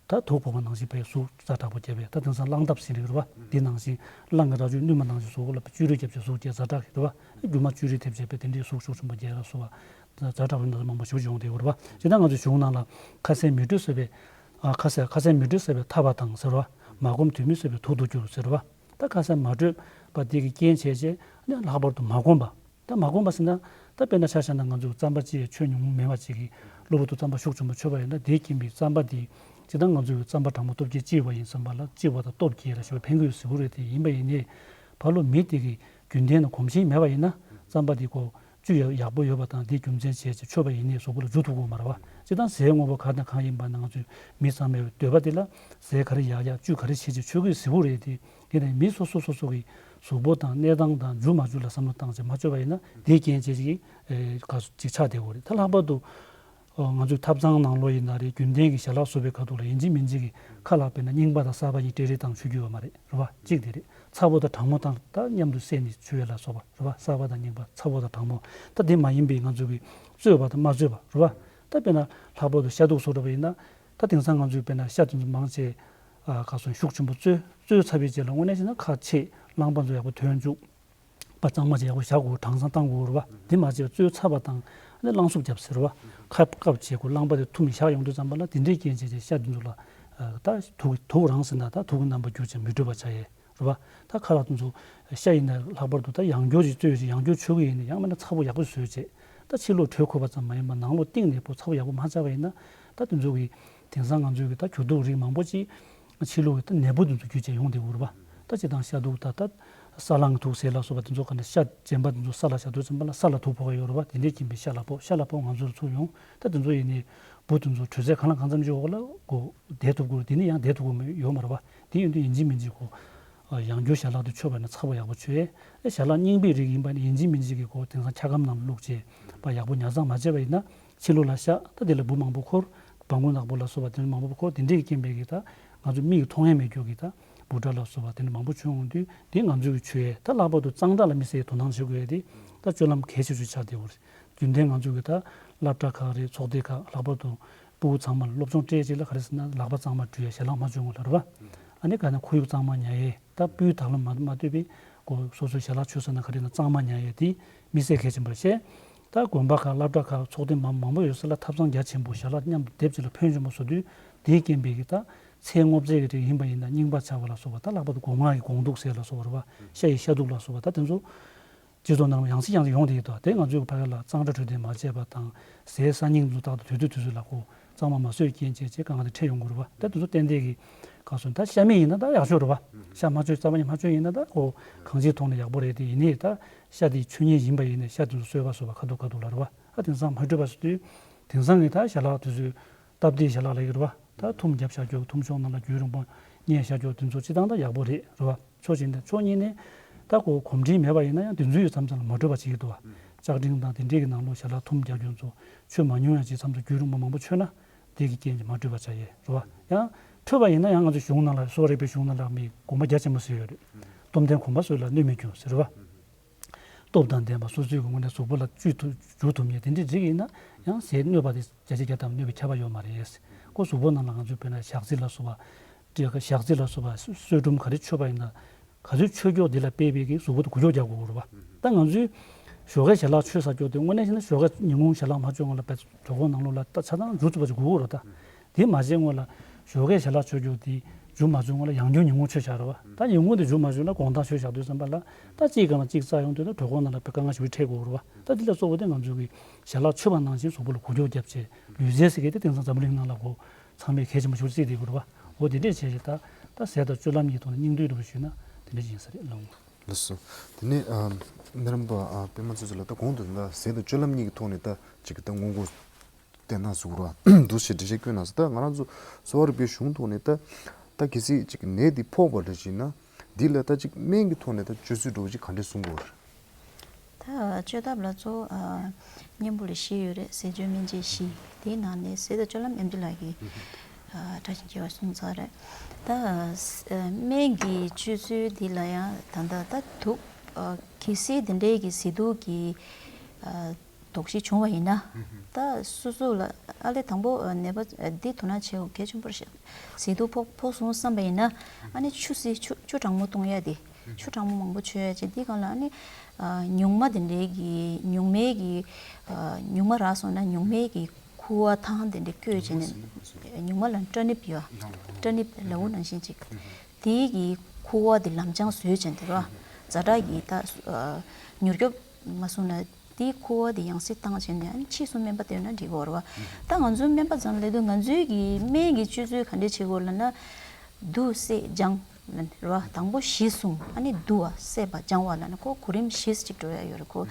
ད་དུག་ཕོག་པ་ནང་བཞིན་པའི་གཟུགས་ཛ་དྲག་པོ་རྒྱབ་པས། ད་དེང་སང་རླངས་ཐབ་ཟེར་གྱི་རེད་བ། འདི་ནང་བཞིན་རླངས་ཀྱི་རྭ་ཅོ་བསྣུན་པ་ནང་བཞིན་གཟུགས་ལ་བཅུད་རེ་རྒྱབ་བྱས་གཟུགས་རྒྱས་ཛ་དྲག་གི་རེད་བ། རྒྱུ་མ་བཅུད་རེ་ཐེབས་བྱས་པས་དེ་འདྲའི་གཟུགས་ཤུགས་ཆེན་པོ་རྒྱས་ལ་སོགས་པ་ཛ་དྲག་པོའི་ན་ཚ་མང་པོ་ཞེ་པོ་ཅིག་ཡོང་བསྡད་ཡོད་རེད་བ། ཇི་ལྟར་ང་ཚོའི་གཞུང་ནང་ལ་ཁ་ཟས་མེ་དྲོད་གསོད་པའི་ཨ་ཁ་ཟས་ཁ་ཟས་མེ་དྲོད་གསོད་པའི་ཐབ་པ་དང་ཟེར་བ། མ་གོམས་དུས་མེད་གསོད་པའི་དུག་ཏུ་འགྱུར་ཟེར་བ། ད་ཁ་ཟས་མ་དྲོས་པ་དེ་གི་རྐྱེན་བྱས་རྗེས་ནས་ལྷག་པར་དུ་མ་གོམས་པ། ད་མ་གོམས་པ་ཟེར་ན། ད་དཔེར་ན་ཆ་བཞག་ན་ང་ཚོས་རྩམ་པ་ཅིག་མཆོད་མྱོང་མེད་པ་ཅིག་གིས་གློ་བུར་དུ་རྩམ་པ་ཤུགས་ཆེན་པོ་མཆོད་པ་ཡིན་ན། དེས་རྐྱེན་པས་རྩམ་པ་དེ་ཇི་ལྟར་ང་ཚོས་རྩམ་པ་གྲང་མོ་སྟོབས་ཀྱིས་བསིལ་བ་ཡིན་ཙམ་པ་ལ། བསིལ་བ་དང་སྟོབས་ཀྱིས་ལ་ཞེས་པ་ཕན་གྱི་ཡོད་གཟིགས་པོ་རེད། དེ་ཡིན་པ་ཡིན་ནའི་ཕ་ལོ་མི་དེ་གི་རྒྱུན་ལྡན་ནས་གོམས་གཤིས་མེད་པ་ཡིན་ན། རྩམ་པ་དེ་ཁོ་བཅུད་ཡག་ཡག་པོ་ཡོད་པ་དང་དེ་རྒྱུ་མཚན་བྱས་ཅིག་མཆོད་པ་ཡིན་ནའི་གཟུགས་པོ་ལ་འཇུ་ཐུབ་ཀྱི་ཡོད་མ་རེད་བ། ཇི་ལྟར་ཟས་དངོས་པོ་གང་དང་གང་ཡིན་པ་ན་ང་ཚོས་མི་ཚང་མའི་འདོད་པ་དེ་ལ་ཟས་ག་རེ་ཡག་ཡག་བཅུད་ག་རེ་ཆེ་ཆེ་མཆོད་ཀྱི་ཡོད་གཟིགས་པོ་རེད། དེ། དེ་ནས་མི་སོ་སོ་སོ་སོ་གི་གཟུགས་པོ་དང་གནས་སྟངས་དང་འཇུ་མ་འཇུ་ལ་བསམ་བློ་བཏང་བྱས་མ་བཅོས་པ་ཡིན་ན། དེའི་རྐྱེན་བྱས་ཀྱི་ཨེ་ག་ཅིག་ཆགས་བསྡད་ཡོད་རེད། ད་ལྷག་པར་དུ་ཨོ་ང་ཚོའི་ཐབ་ཚང་ནང་ལོགས་ཡིན་ན་རེད། རྒྱུན་ལྡན་གྱི་ཞལ་ལག་བཟོ་བའི་ཁ་ཐུག་ལ་ཡིན་གཅིག་མིན་གཅིག་གི་ཁ་ལག་དཔེར་ན་རྙིང་པ་དང་གསར་པ་གཉིས་སྤྲད་རེས་བཏང་མཆོད་རྒྱུ་ཡོད་མ་རེད། རེད་བ། གཅིག་དེ་རེད། ཚ་པོ་དང་གྲང་མོ་དང་ད་མཉམ་དུ་བསྲེས་ནས་མཆོད་ཡས་ལ་སོགས་པ་རེད་བ། གསར་པ་དང་རྙིང་པ། ཚ་པོ་དང་གྲང་མོ། ད་དེ་མ་ཡིན་པའི་ང་ཚོ་གི་བཙོས་པ་དང་མ་བཙོས་པ་རེད་བ། ད་དཔེར་ན་ལྷག་པར་དུ་ཤ་དུག་བཟོ་འདྲ་པོ་ཡིན་ན། ད་དེང་སང་ང་ཚོས་དཔེར་ན་ཤ་དེ་ཚོ་མང་ཆེ་ཨ་ག་སོང་ཤུགས་ཆེན་པོ་བཙོས། བཙོས་ཚར་བའི་རྗེས་ལ་དངོས་གནས་བྱས་ན་ཁ་ཕྱེ། རླངས་པ་ཚོ་ཡག་པོ་ཐོན་བཅུག་པ་གཙང་མ་ཅིག་ཡག་པོ་བཞག་དགོས། གྲང་སང་བཏང་དགོས་རེད་བ། དེ་མ་བྱས་བཙོས་ཚར་བ་དང་ཨ་ནི་རླངས་གསུབ་བརྒྱབ་ཟེར་བ། ཁབ་ཁབ་བྱས་དགོས། རླངས་པ་དེ་འཐུམ་བཞག་ཡོང་དུས་ཙམ་པ་ལ་དེ་འདྲའི་རྐྱེན་བྱས་བྱས་ཤ་དེ་ཚོ་ལ་ཨ་ད་དུག་དུག་རང་ཟེར་ན་ད་དུག་གི་རྣམ་པ་འགྱུར་བྱས་མི་འཕྲོད་པ་ཆགས་ཡས་རེད་བ། ད་ཁ་ལག་དེ་ཚོ་ཤ་ཡིན་ན་ལྷག་པར་དུ་ད་ཡང་སྐྱོར་ཅིག་བཙོས་ཅིག་ཡང་སྐྱོར་མཆོད་ཀྱི་ཡིན་ན། ཡང་མིན་ན་ཚ་པོ་ཡག་པོ་བཟོས་བྱས། ད་ཕྱི་ལོགས་དྲོད་ཁོལ་བ་ཙམ་མ་ཡིན་པར་ནང་ལོགས་གཏིང་ནས་པོ་ཚ་པོ་ཡག་པོ་མ་ཆགས་པ་ཡིན་ན། ད་དེ་ཚོ་གི་ དེང་སང་ང་ཚོའི་གི་ད་གྱོ་དུག་རིགས་མང་པོ་ཅིག་ཕྱི་ལུགས་ཀྱི་ད་ནད་འབུ་དེ་ཚོ་བརྒྱུད་བྱས་ཡོང་བསྡད་ཡོད་རེད་པ། ད་སྤྱིར་བཏང་ཤ་དུག་ད་ད་ས་ལང་དུག་ཟས་ལ་སོགས་པ་དེ་ཚོ་ག་ནས་ཤ་རྗེན་པ་དེ་ཚོ་ས་ལ་བཞག་དུས་ཙམ་པ་ལ་ས་ལ་དུག་ཕོག་གི་ཡོད་རེད་པ། དེ་འདྲའི་རྐྱེན་པས་ཤ་ལ་ཕོག་ཤ་ལ་ཕོག་ང་ཚོར་ཚུར་ཡོང་། ད་དེ་ཚོ་ཡིན་ནའི་འབུ་དེ་ཚོ་དྲོད་ཚད་གང་ལ་གང་འཚམ་ཅིག་འོག་ལ་གོ་བསྡད་ཐུབ་ཀྱི་རེད། དེ་ནས་ཡང་བསྡད་ཐུབ་ཀྱི་མི་ཡོད་མ་རེད་པ། དེ་ཡིན་དུས་ཡིན་གཅིག་མིན་གཅིག་གོ་ཡང་རྒྱུ་ཞལ་ལག་དེ་མཆོད་པ་ནི་ཚགས་པ་ཡག་པོ་མཆོད་ཡས། ཞལ་ལག་རྙིང་པའི་རིགས་ཡིན་པ་ནི་ཡིན་གཅིག་མིན་གཅིག་གི་གོ་དེང་སང་འཁྱག་སྒམ་ནང་བླུགས་བྱས་པ་ཡག་པོ་ཉར་ཚགས་མ་བྱས་པ་ཡིན་ན། ཕྱི་ལོགས་ལ་ཤ་ད་དེ་ལ་འབུ་མང་པོ་འཁོར། སྦྲང་ཁུང་ནག་པོ་ལ་སོགས་པ་དེ་འདྲ་མང་པོ་འཁོར། དེ་འདྲའི་རྐྱེན་པས་ཀྱི་ད་ང་ཚོ་མིག་གིས་མཐོང་ཡས་མེད་རྒྱུ་གི་ད་འབུ་ཕྲ་ལ་སོགས་པ་དེ་འདྲ་མང་པོ་བྱུང་ཡོང་དུས། དེ་ང་ཚོའི་གི་མཆོད་ཡས་ད་ལྷག་པར་དུ་གཙང་སྦྲ་ལ་དམིགས་བསལ་དོ་སྣང་བྱེད་དགོས་ཡས་དེ་ད་སྤྱོད་ལམ་གལ་ཆེ་ཤོས་ཆགས་བསྡད་ཡོད་རེད། རྒྱུན་ལྡན་ང་ཚོའི་གི་ད་སློབ་གྲྭ་ཁག་རེད། ཚོགས་སྡེ་ཁག་ལྷག་པར་དུ་ཕྲུ་གུ་ཚང་མ་ལ་སློབ་སྦྱོང་སྤྲད་རྗེས་ལ་ག་རེ་ཟེར་ན་ལག་པ་གཙང་མ་འཁྲུ་ཡས། ཞལ་ལག་མ་མཆོད་སྔོན་ལ་རེད་པ། ཨ་ནི་ག་ན་ཁོར་ཡུག་གཙང་མ་ཉར་ཡས། ད་སྤུས་དག་ལ་མ་མ་ལྟོས་པའི་སྒོ་སོ་སོའི་ཞལ་ལག་མཆོད་ས་ན་ག་རེ་ན་གཙང་མ་ཉར་ཡས་དེ་དམིགས་བསལ་གལ་ཆེན་པོ་རེད་ཤག་ད་དགོན་པ་ཁག་སློབ་གྲྭ་ཁག་ཚོགས་སྡེ་མང་མང་པོ་ཡོད་ས་ལ་ཐབ་ཚང་རྒྱ་ཆེན་པོ་ཞལ་ལག་མཉམ་དུ་སྡེབ་ཅིག་ལ་ཕོན་ཆེན་པོ་བཟོ་དུས། དེའི་རྐྱེན་པས་ཀྱི་ད་ཚལ་སྔོ་ཚལ་གྱི་རིགས་ཡིན་པ་ཡིན་ན་རྙིང་པ་ཆགས་པ་ལ་སོགས་པ། ད་ལྷག་པར་དུ་སྒོ་ང་གི་སྒོང་དུག་ཟས་ལ་སོགས་པ་རེད་པ། ཤ་ཡི་ཤ་དུག་ལ་སོགས་པ་ད་དེ་ཚོ་སྤྱི་ཚོགས་ནང་ལ་ཡང་སེ་ཡང་སེ་ཡོང་བསྡད་ཡོད་དོ། དེ་ང་ཚོའི་ཕ་གི་ལ་གཙང་སྦྲ་འཕྲོད་བསྟེན་མ་བྱས་པ་དང་ཟས་ཟ་སྙིང་ཚོ་ཏག་ཏག་དུས་ཚོད་དུས་ཚོད་ལ་ཁོ་གཙང་མ་མ་བཟོས་རྐྱེན་བྱས་བྱས་དཀའ་ངལ་དེ་འཕྲད་ཡོང་གི་རེད་པ། ད་དེ་ཚོ་ཏན་ཏན་གྱི་ག་སོང་ད་ཤ་མེད་ཡིན་ན་ད་ཡག་ཤོས་རེད་པ། ཤ་མ་མཆོད་རྩ་བ་ཉིད་མ་མཆོད་ཡིན་ན་ད་ཁོ་གང་ཅིའི་ཐོག་ནས་ཡག་པོ་རེད། དེ་ཡིན་ནའི་ད་ཤ་དེ་མཆོད་མཁན་ཡིན་པ་ཡིན་ནའི་ཤ་དེ་ཚོ་གསོད་པ་གསོད་པ་ཁ་ཐུག་ཁ་ཐུག་ལ་རེད་པ། ད་དེང་སང་མ་འཕྲོད་པ་ཟེར་དུས་དེང་སང་གི་ད་ཞལ་ལག་དེ་ཚོའི་སྟབས་བདེའི་ཞལ་ལག་ལབ་ཀྱི་རེད་པ། ད་ཐུམ་བརྒྱབ་བཞག་རྒྱུ། ཐུམ་གཞོང་ནང་ལ་རྒྱུན་རིང་པོ་བསྙལ་བཞག་རྒྱུ་དེ་ཚོ་སྤྱིར་བཏང་ད་ཡག་པོ་རེད་རེད་པ། ཕྱོགས་གཅིག་ནས། ཕྱོགས་གཉིས་ནས་ད་ཁོ་གོམས་འདྲིས་མེད་པ་ཡིན་ན་ཡང་དེ་ཚོའི་མཚམས་མཚམས་ལ་མ་འཕྲོད་པ་བྱེད་ཀྱི་འདུག་པ། ལྕགས་ཀྲིན་དང་དེ་འདྲས་ཀྱི་ནང་ལོགས་ཞལ་ལག་ཐུམ་རྒྱག་རྒྱུ་ཚོ་མཆོད་མ་མྱོང་ཡང་ཅིག་མཚམས་མཚམས་རྒྱུན་རིང་པོ་མང་པོ་མཆོད་ན་དེ་གི་རྐྱེན་གྱིས་མ་འཕྲོད་པ་ཆགས་ཡས་རེད་པ། ཡང་འཕྲོད་པ་ཡིན་ན་ཡང་ང་ཚོ་གཞུང་ནང་ལ་གསོ་བ་རིག་པའི་གཞུང་ནང་ལ་མི་དགོངས་པ་རྒྱ་ཆེན་པོ་བཟོས་ཡོད་རེད། སྟོབས་ལྡན་གོམས་པ་སོགས་ལ་གནོད་མི་འགྱུར་ཟེར་བ། སྟོབས་དང་ལྡན་པ་སོ་སོའི་ངོས་ནས་གཟུགས་པོ་ལ་བཅུག་ཐུབ་འཇུ་ཐུབ་མཁན་དེ་འདྲའི་རིགས་ཡིན་ན་ཡང་ཟས་གནོད་པ་དེ་བརྒྱ་ཆ་བརྒྱ་ཐམ་གནོད་པའི་ཁྱབ་པ་ཡོད་མ་རེད། ཁོ་གཟུགས་པོ་ནང་ལ་ང་ཚོའི་དཔེར་ན་ཞག་ཚི་ལ་སོགས་པ། སྤྲེའུ་ཞག་ཚི་ལ་སོགས་པ་གསོད་སྲུང་ག་རེ་མཆོད་པ་ཡིན་ན་ག་ཚོད་མཆོད་མགྱོགས་དེ་ལ་དཔག་པའི་གི་གཟུགས་པོ་དེ་འགུལ་སྐྱོད་རྒྱག་དགོས་རེད་པ། ད་ང་ཚོའི་ཞོགས་ཀའི་ཞལ་ལག་མཆོད་ཚར་མགྱོགས་དེ་དངོས་གནས་བྱས་ན་ཞོགས་ཀ་ཉིན་གུང་ཞལ་ལག་མ་མཆོད་སྔོན་ལ་བལ་གྲོད་ཁོག་ནང་ལོགས་ལ་ད་ཆ་ཚང་འཇུ་ཐུབ་པ་ཅིག་དགོས་ཀྱི་རེད་ད། དེ་མ་བྱས་སྔོན་ལ་ཞོགས་ཀའི་ཞལ་ལག་མཆོད་རྒྱུ་དེ་འཇུ་མ་ཚུགས་སྔོན་ལ་ཡང་བསྐྱར་ཉིན་གུང་མཆོད་བཞག་རེད་པ། ད་ཉིན་གུང་དེ་འཇུ་མ་ཚུགས་ན་དགོང་དག་མཆོད་བཞག་དུས་ཙམ་པ་ལ་ད་གཅིག་སྒང་ལ་གཅིག་རྩ་ཡོང་དུས་ན་གྲོད་ཁོག་ནང་ལ་དཔེ་དཀའ་ངལ་ཞེ་པོ་འཕྲད་དགོས་རེད་པ། ད་དེ་ལ་གཙོ་བོ་དེ་ང་ཚོའི་གི་ཞལ་ལག་མཆོད་པ་ནང་བཞིན་གཟུགས་པོ་ལ་འགུལ་སྐྱོད་བརྒྱབ་བྱས་ལུས་རྩལ་ཟེར་མཁན་དེ་དེང་སང་འཛམ་བུ་གླིང་ནང་ལ་གོ་ཚང་མས་གལ་ཆེན་པོ་ཞེ་པོ་བརྩིས་བསྡད་དགོས་རེད་པ། འོ་དེ་འདྲས་བྱས་བྱས་ད་ད་ཟས་དང་སྤྱོད་ལམ་གཉིས་ཐོག་ནས་སྙིང་བསྡུས་རེ་བ་ཞུས་ན་དེ་འདྲས་ཡིན་ས་རེད་ལགས། ལགས་སོ། དེ་ནས་ཨ་རྣམ་པ་ཨ་པད་མ་ཚེ་བརྟན་ལགས། ད་གོང་དུ་ད་ཟས་དང་སྤྱོད་ལམ་གཉིས་ཀྱི་ཐོག་ནས་ད་ཅིག་ད་སྔོན་འགོག་བསྟན་གནང་ཟུག་ར་འདུག་ཞེས་འགྲེལ་བཤད་བསྐྱོན་གནང་སོང་། ད་ང་རང་ཚོ་གསོ་བ་རིག་པའི་གཞུང་ཐོག་ནས་ད་ད་གལ་སྲིད་ཅིག་ནད་འདི་ཕོག་པ་རེད་ཅེ་ན་འདི་ལ་ད་ཅིག་སྨན་གྱི་ཐོག་ནས་ད་བཅོས་ཚུལ་འདྲ་བོ་ཅིག་ག་འདྲས་གསུང་དགོས་རེད། ད་བཅོས་ཐབས་ལ་གཙོ་བོ་ཨ་གཉེན་པོ་ལ་བཞི་ཡོད་རེད། ཟས་སྤྱོད་སྨན་དཔྱད་བཞི། དེའི་ནང་ནས་ཟས་དང་སྤྱོད་ལམ་ཨེམ་ཆི་ལགས་ཀྱིས་ཨ་ཕྲ་ཞིང་རྒྱས་པར་གསུངས་ཚར་རེད། ད་ཨ་སྨན་གྱི་བཅོས་ཚུལ་འདི་ལ་ཡང་ད་ལྟ་ད་དུག་ཨ་གལ་སྲིད་དེ་འདྲའི་གི་ཟས་དུག་གི་ཨ་དོགས་གཞི་བྱུང་བ་ཡིན་ན། ད་སོ་སོ་ལ་ཨ་ལས་དང་པོ་ཨ་ནད་པ་ཨ་འདི་དོ་སྣང་བྱེད་དགོས་གལ་ཆེན་པོ་རེད་ཤག་ཟས་དུག་ཕོག་ཕོག་སོང་བསམ་པ་ཡིན་ན་ཨ་ནི་ཆུ་བསིལ་ཆུ་ཆུ་གྲང་མོ་བཏུང་ཡ་དེ། ཆུ་གྲང་མོ་མང་པོ་མཆོད་ཡ་བྱས། འདི་སྒང་ལ་ཨ་ནི་ཨ་ཉུང་མ་དེ་འདྲའི་གི་ཉུང་མའི་གི་ཨ་ཉུང་མ་རག་སོང་ན་ཉུང་མའི་གི་ཁུ་བ་ཐང་དེ་འདྲ་བསྐོལ་བྱས་ནས་ཉུང་མ་ལ་ཊར་ནིབ་ཡོད། ཊར་ནིབ་ལའུ་ནང་བཞིན་ཅིག་དེའི་གི་ཁུ་བ་དེ་ལམ་སྦྱང་བཟོས་བྱས་འདི་ར་ཛ་དྲག་གི་ད་ཨ་མྱུར་སྐྱོབ་མ་སོང་ན་དེའི་ཁུ་བ་དེ་ཡང་སེ་བཏང་བྱས་ནས་ཨ་ནི་ཕྱིས་སུ་སྨན་པ་བསྟེན་ན་འགྲིག་གི་རེད་པ། ད་ང་ཚོའི་སྨན་པ་ཚང་ལབ་དུས་ང་ཚོའི་གི་སྨན་གྱི་བཅོས་ཚུལ་ག་འདྲས་བྱེད་དགོས་ལབ་ན། བསྡུ་བསྲེ་སྦྱང་། རེད་པ། དང་པོ་གཞི་བཟུང་། ཨ་ནི་བསྡུ་བ་བསྲེ་བ་སྦྱང་བ་ལབ་ན་ཁོ་གོ་རིམ་བཞི་ཅིག་འགྲོ་ཡ་ཡོད་རེད་ཁོ།